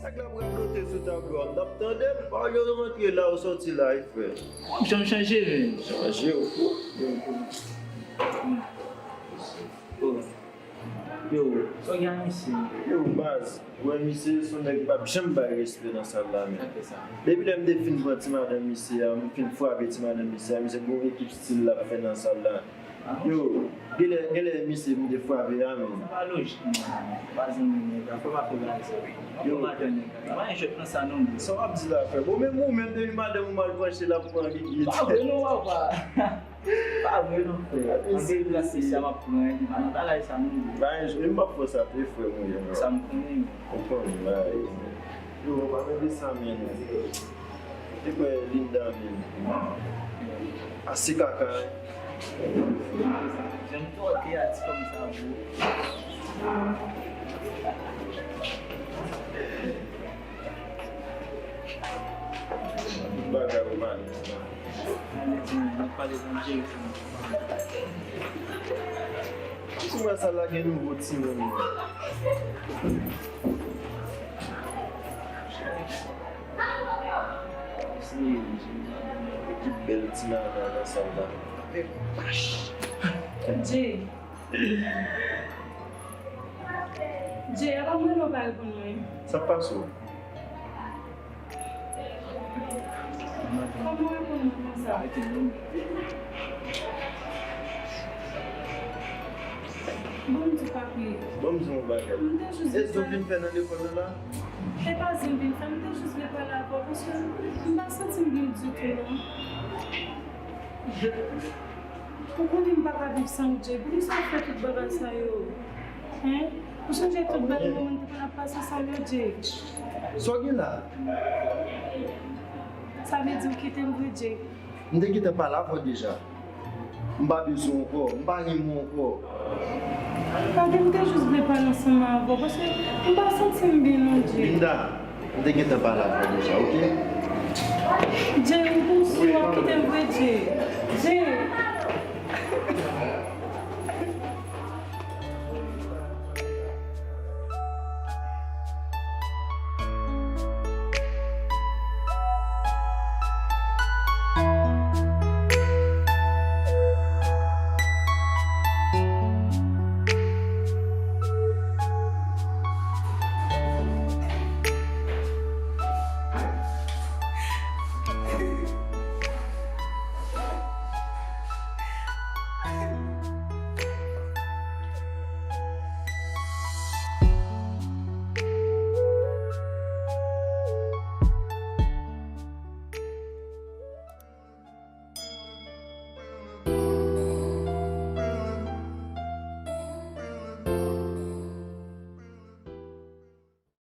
Nèg la ap radote sou tablo a, m t ap tande l. Pa yo rantre la, ou sòti la, wi, frè. Jan m chanje, men. Chanje, ou fou. Oh. Yo, sa w gen ak misye? Yo, baz, ou wè misye se yon nèg ki p ap janm bay respè nan sal la, men. Depi lè m te fin pran ti madanm misye a, m fin frape ti madanm misye a, misye gon ekip stil l ap fè nan sal la. Yo, genlè, genlè misye m te frape a, men. Sa pa lojik, non. Baz, mwen, nèg la, fò pa fè bagay sa. Yo, madanm nèg la. Pa gen jwèt nan sa, non, bro. Sa w ap di la, frè? Bon, menm ou menm, depi madanm ou mal branche, l ap pran gigit. Pa vre, non, papa. Pa vre non, frè. Anpil plas mesye a m ap pran, m pa nan bagay sa non, bro. Bagay, m p ap fè sa tou, frè mwen, non. Sa m konnen, men. Ou konnen, bagay. Yo, pa mete sa, men. Te kwè Linda, men. Ase kaka, hein. Jan m tòke a ti fanm sa, bro. Bagay ou pa gen. Ou wè sa la gen nouvo timoun yo. Ki bèl ti nana nan sal la. Jay. Jay, apa mwen nou pa reponn mwen? Sa k pase w? Kòman w reponn mwen konsa? Bon, m di w pa kriye. Bon, m di w yon bagay. M te jis vin... Èske w vin fè nan lekòl la la? E pa sa m vin fè, m te jis vle pale avè w paske m pa santi m byen ditou non. Ou konnen m pa ka viv san ou, Jay. Poukisa w fè tout bagay sa yo? Hein? Ou sonje tout bèl moman n te konn ap pase ansanm yo, Jay? Sa w gen la? Sa vle di w kite m vre, Jay? M te gentan pale avè w deja. M pa bezwen w ankò. M pa renmen w ankò. Gade, m te jis vle pale ansanm avè w paske m pa santi m byen non, Jay. Linda, m te gentan pale avè w deja, oke? Jay, ou konn si w ap kite m vre, Jay. Jay.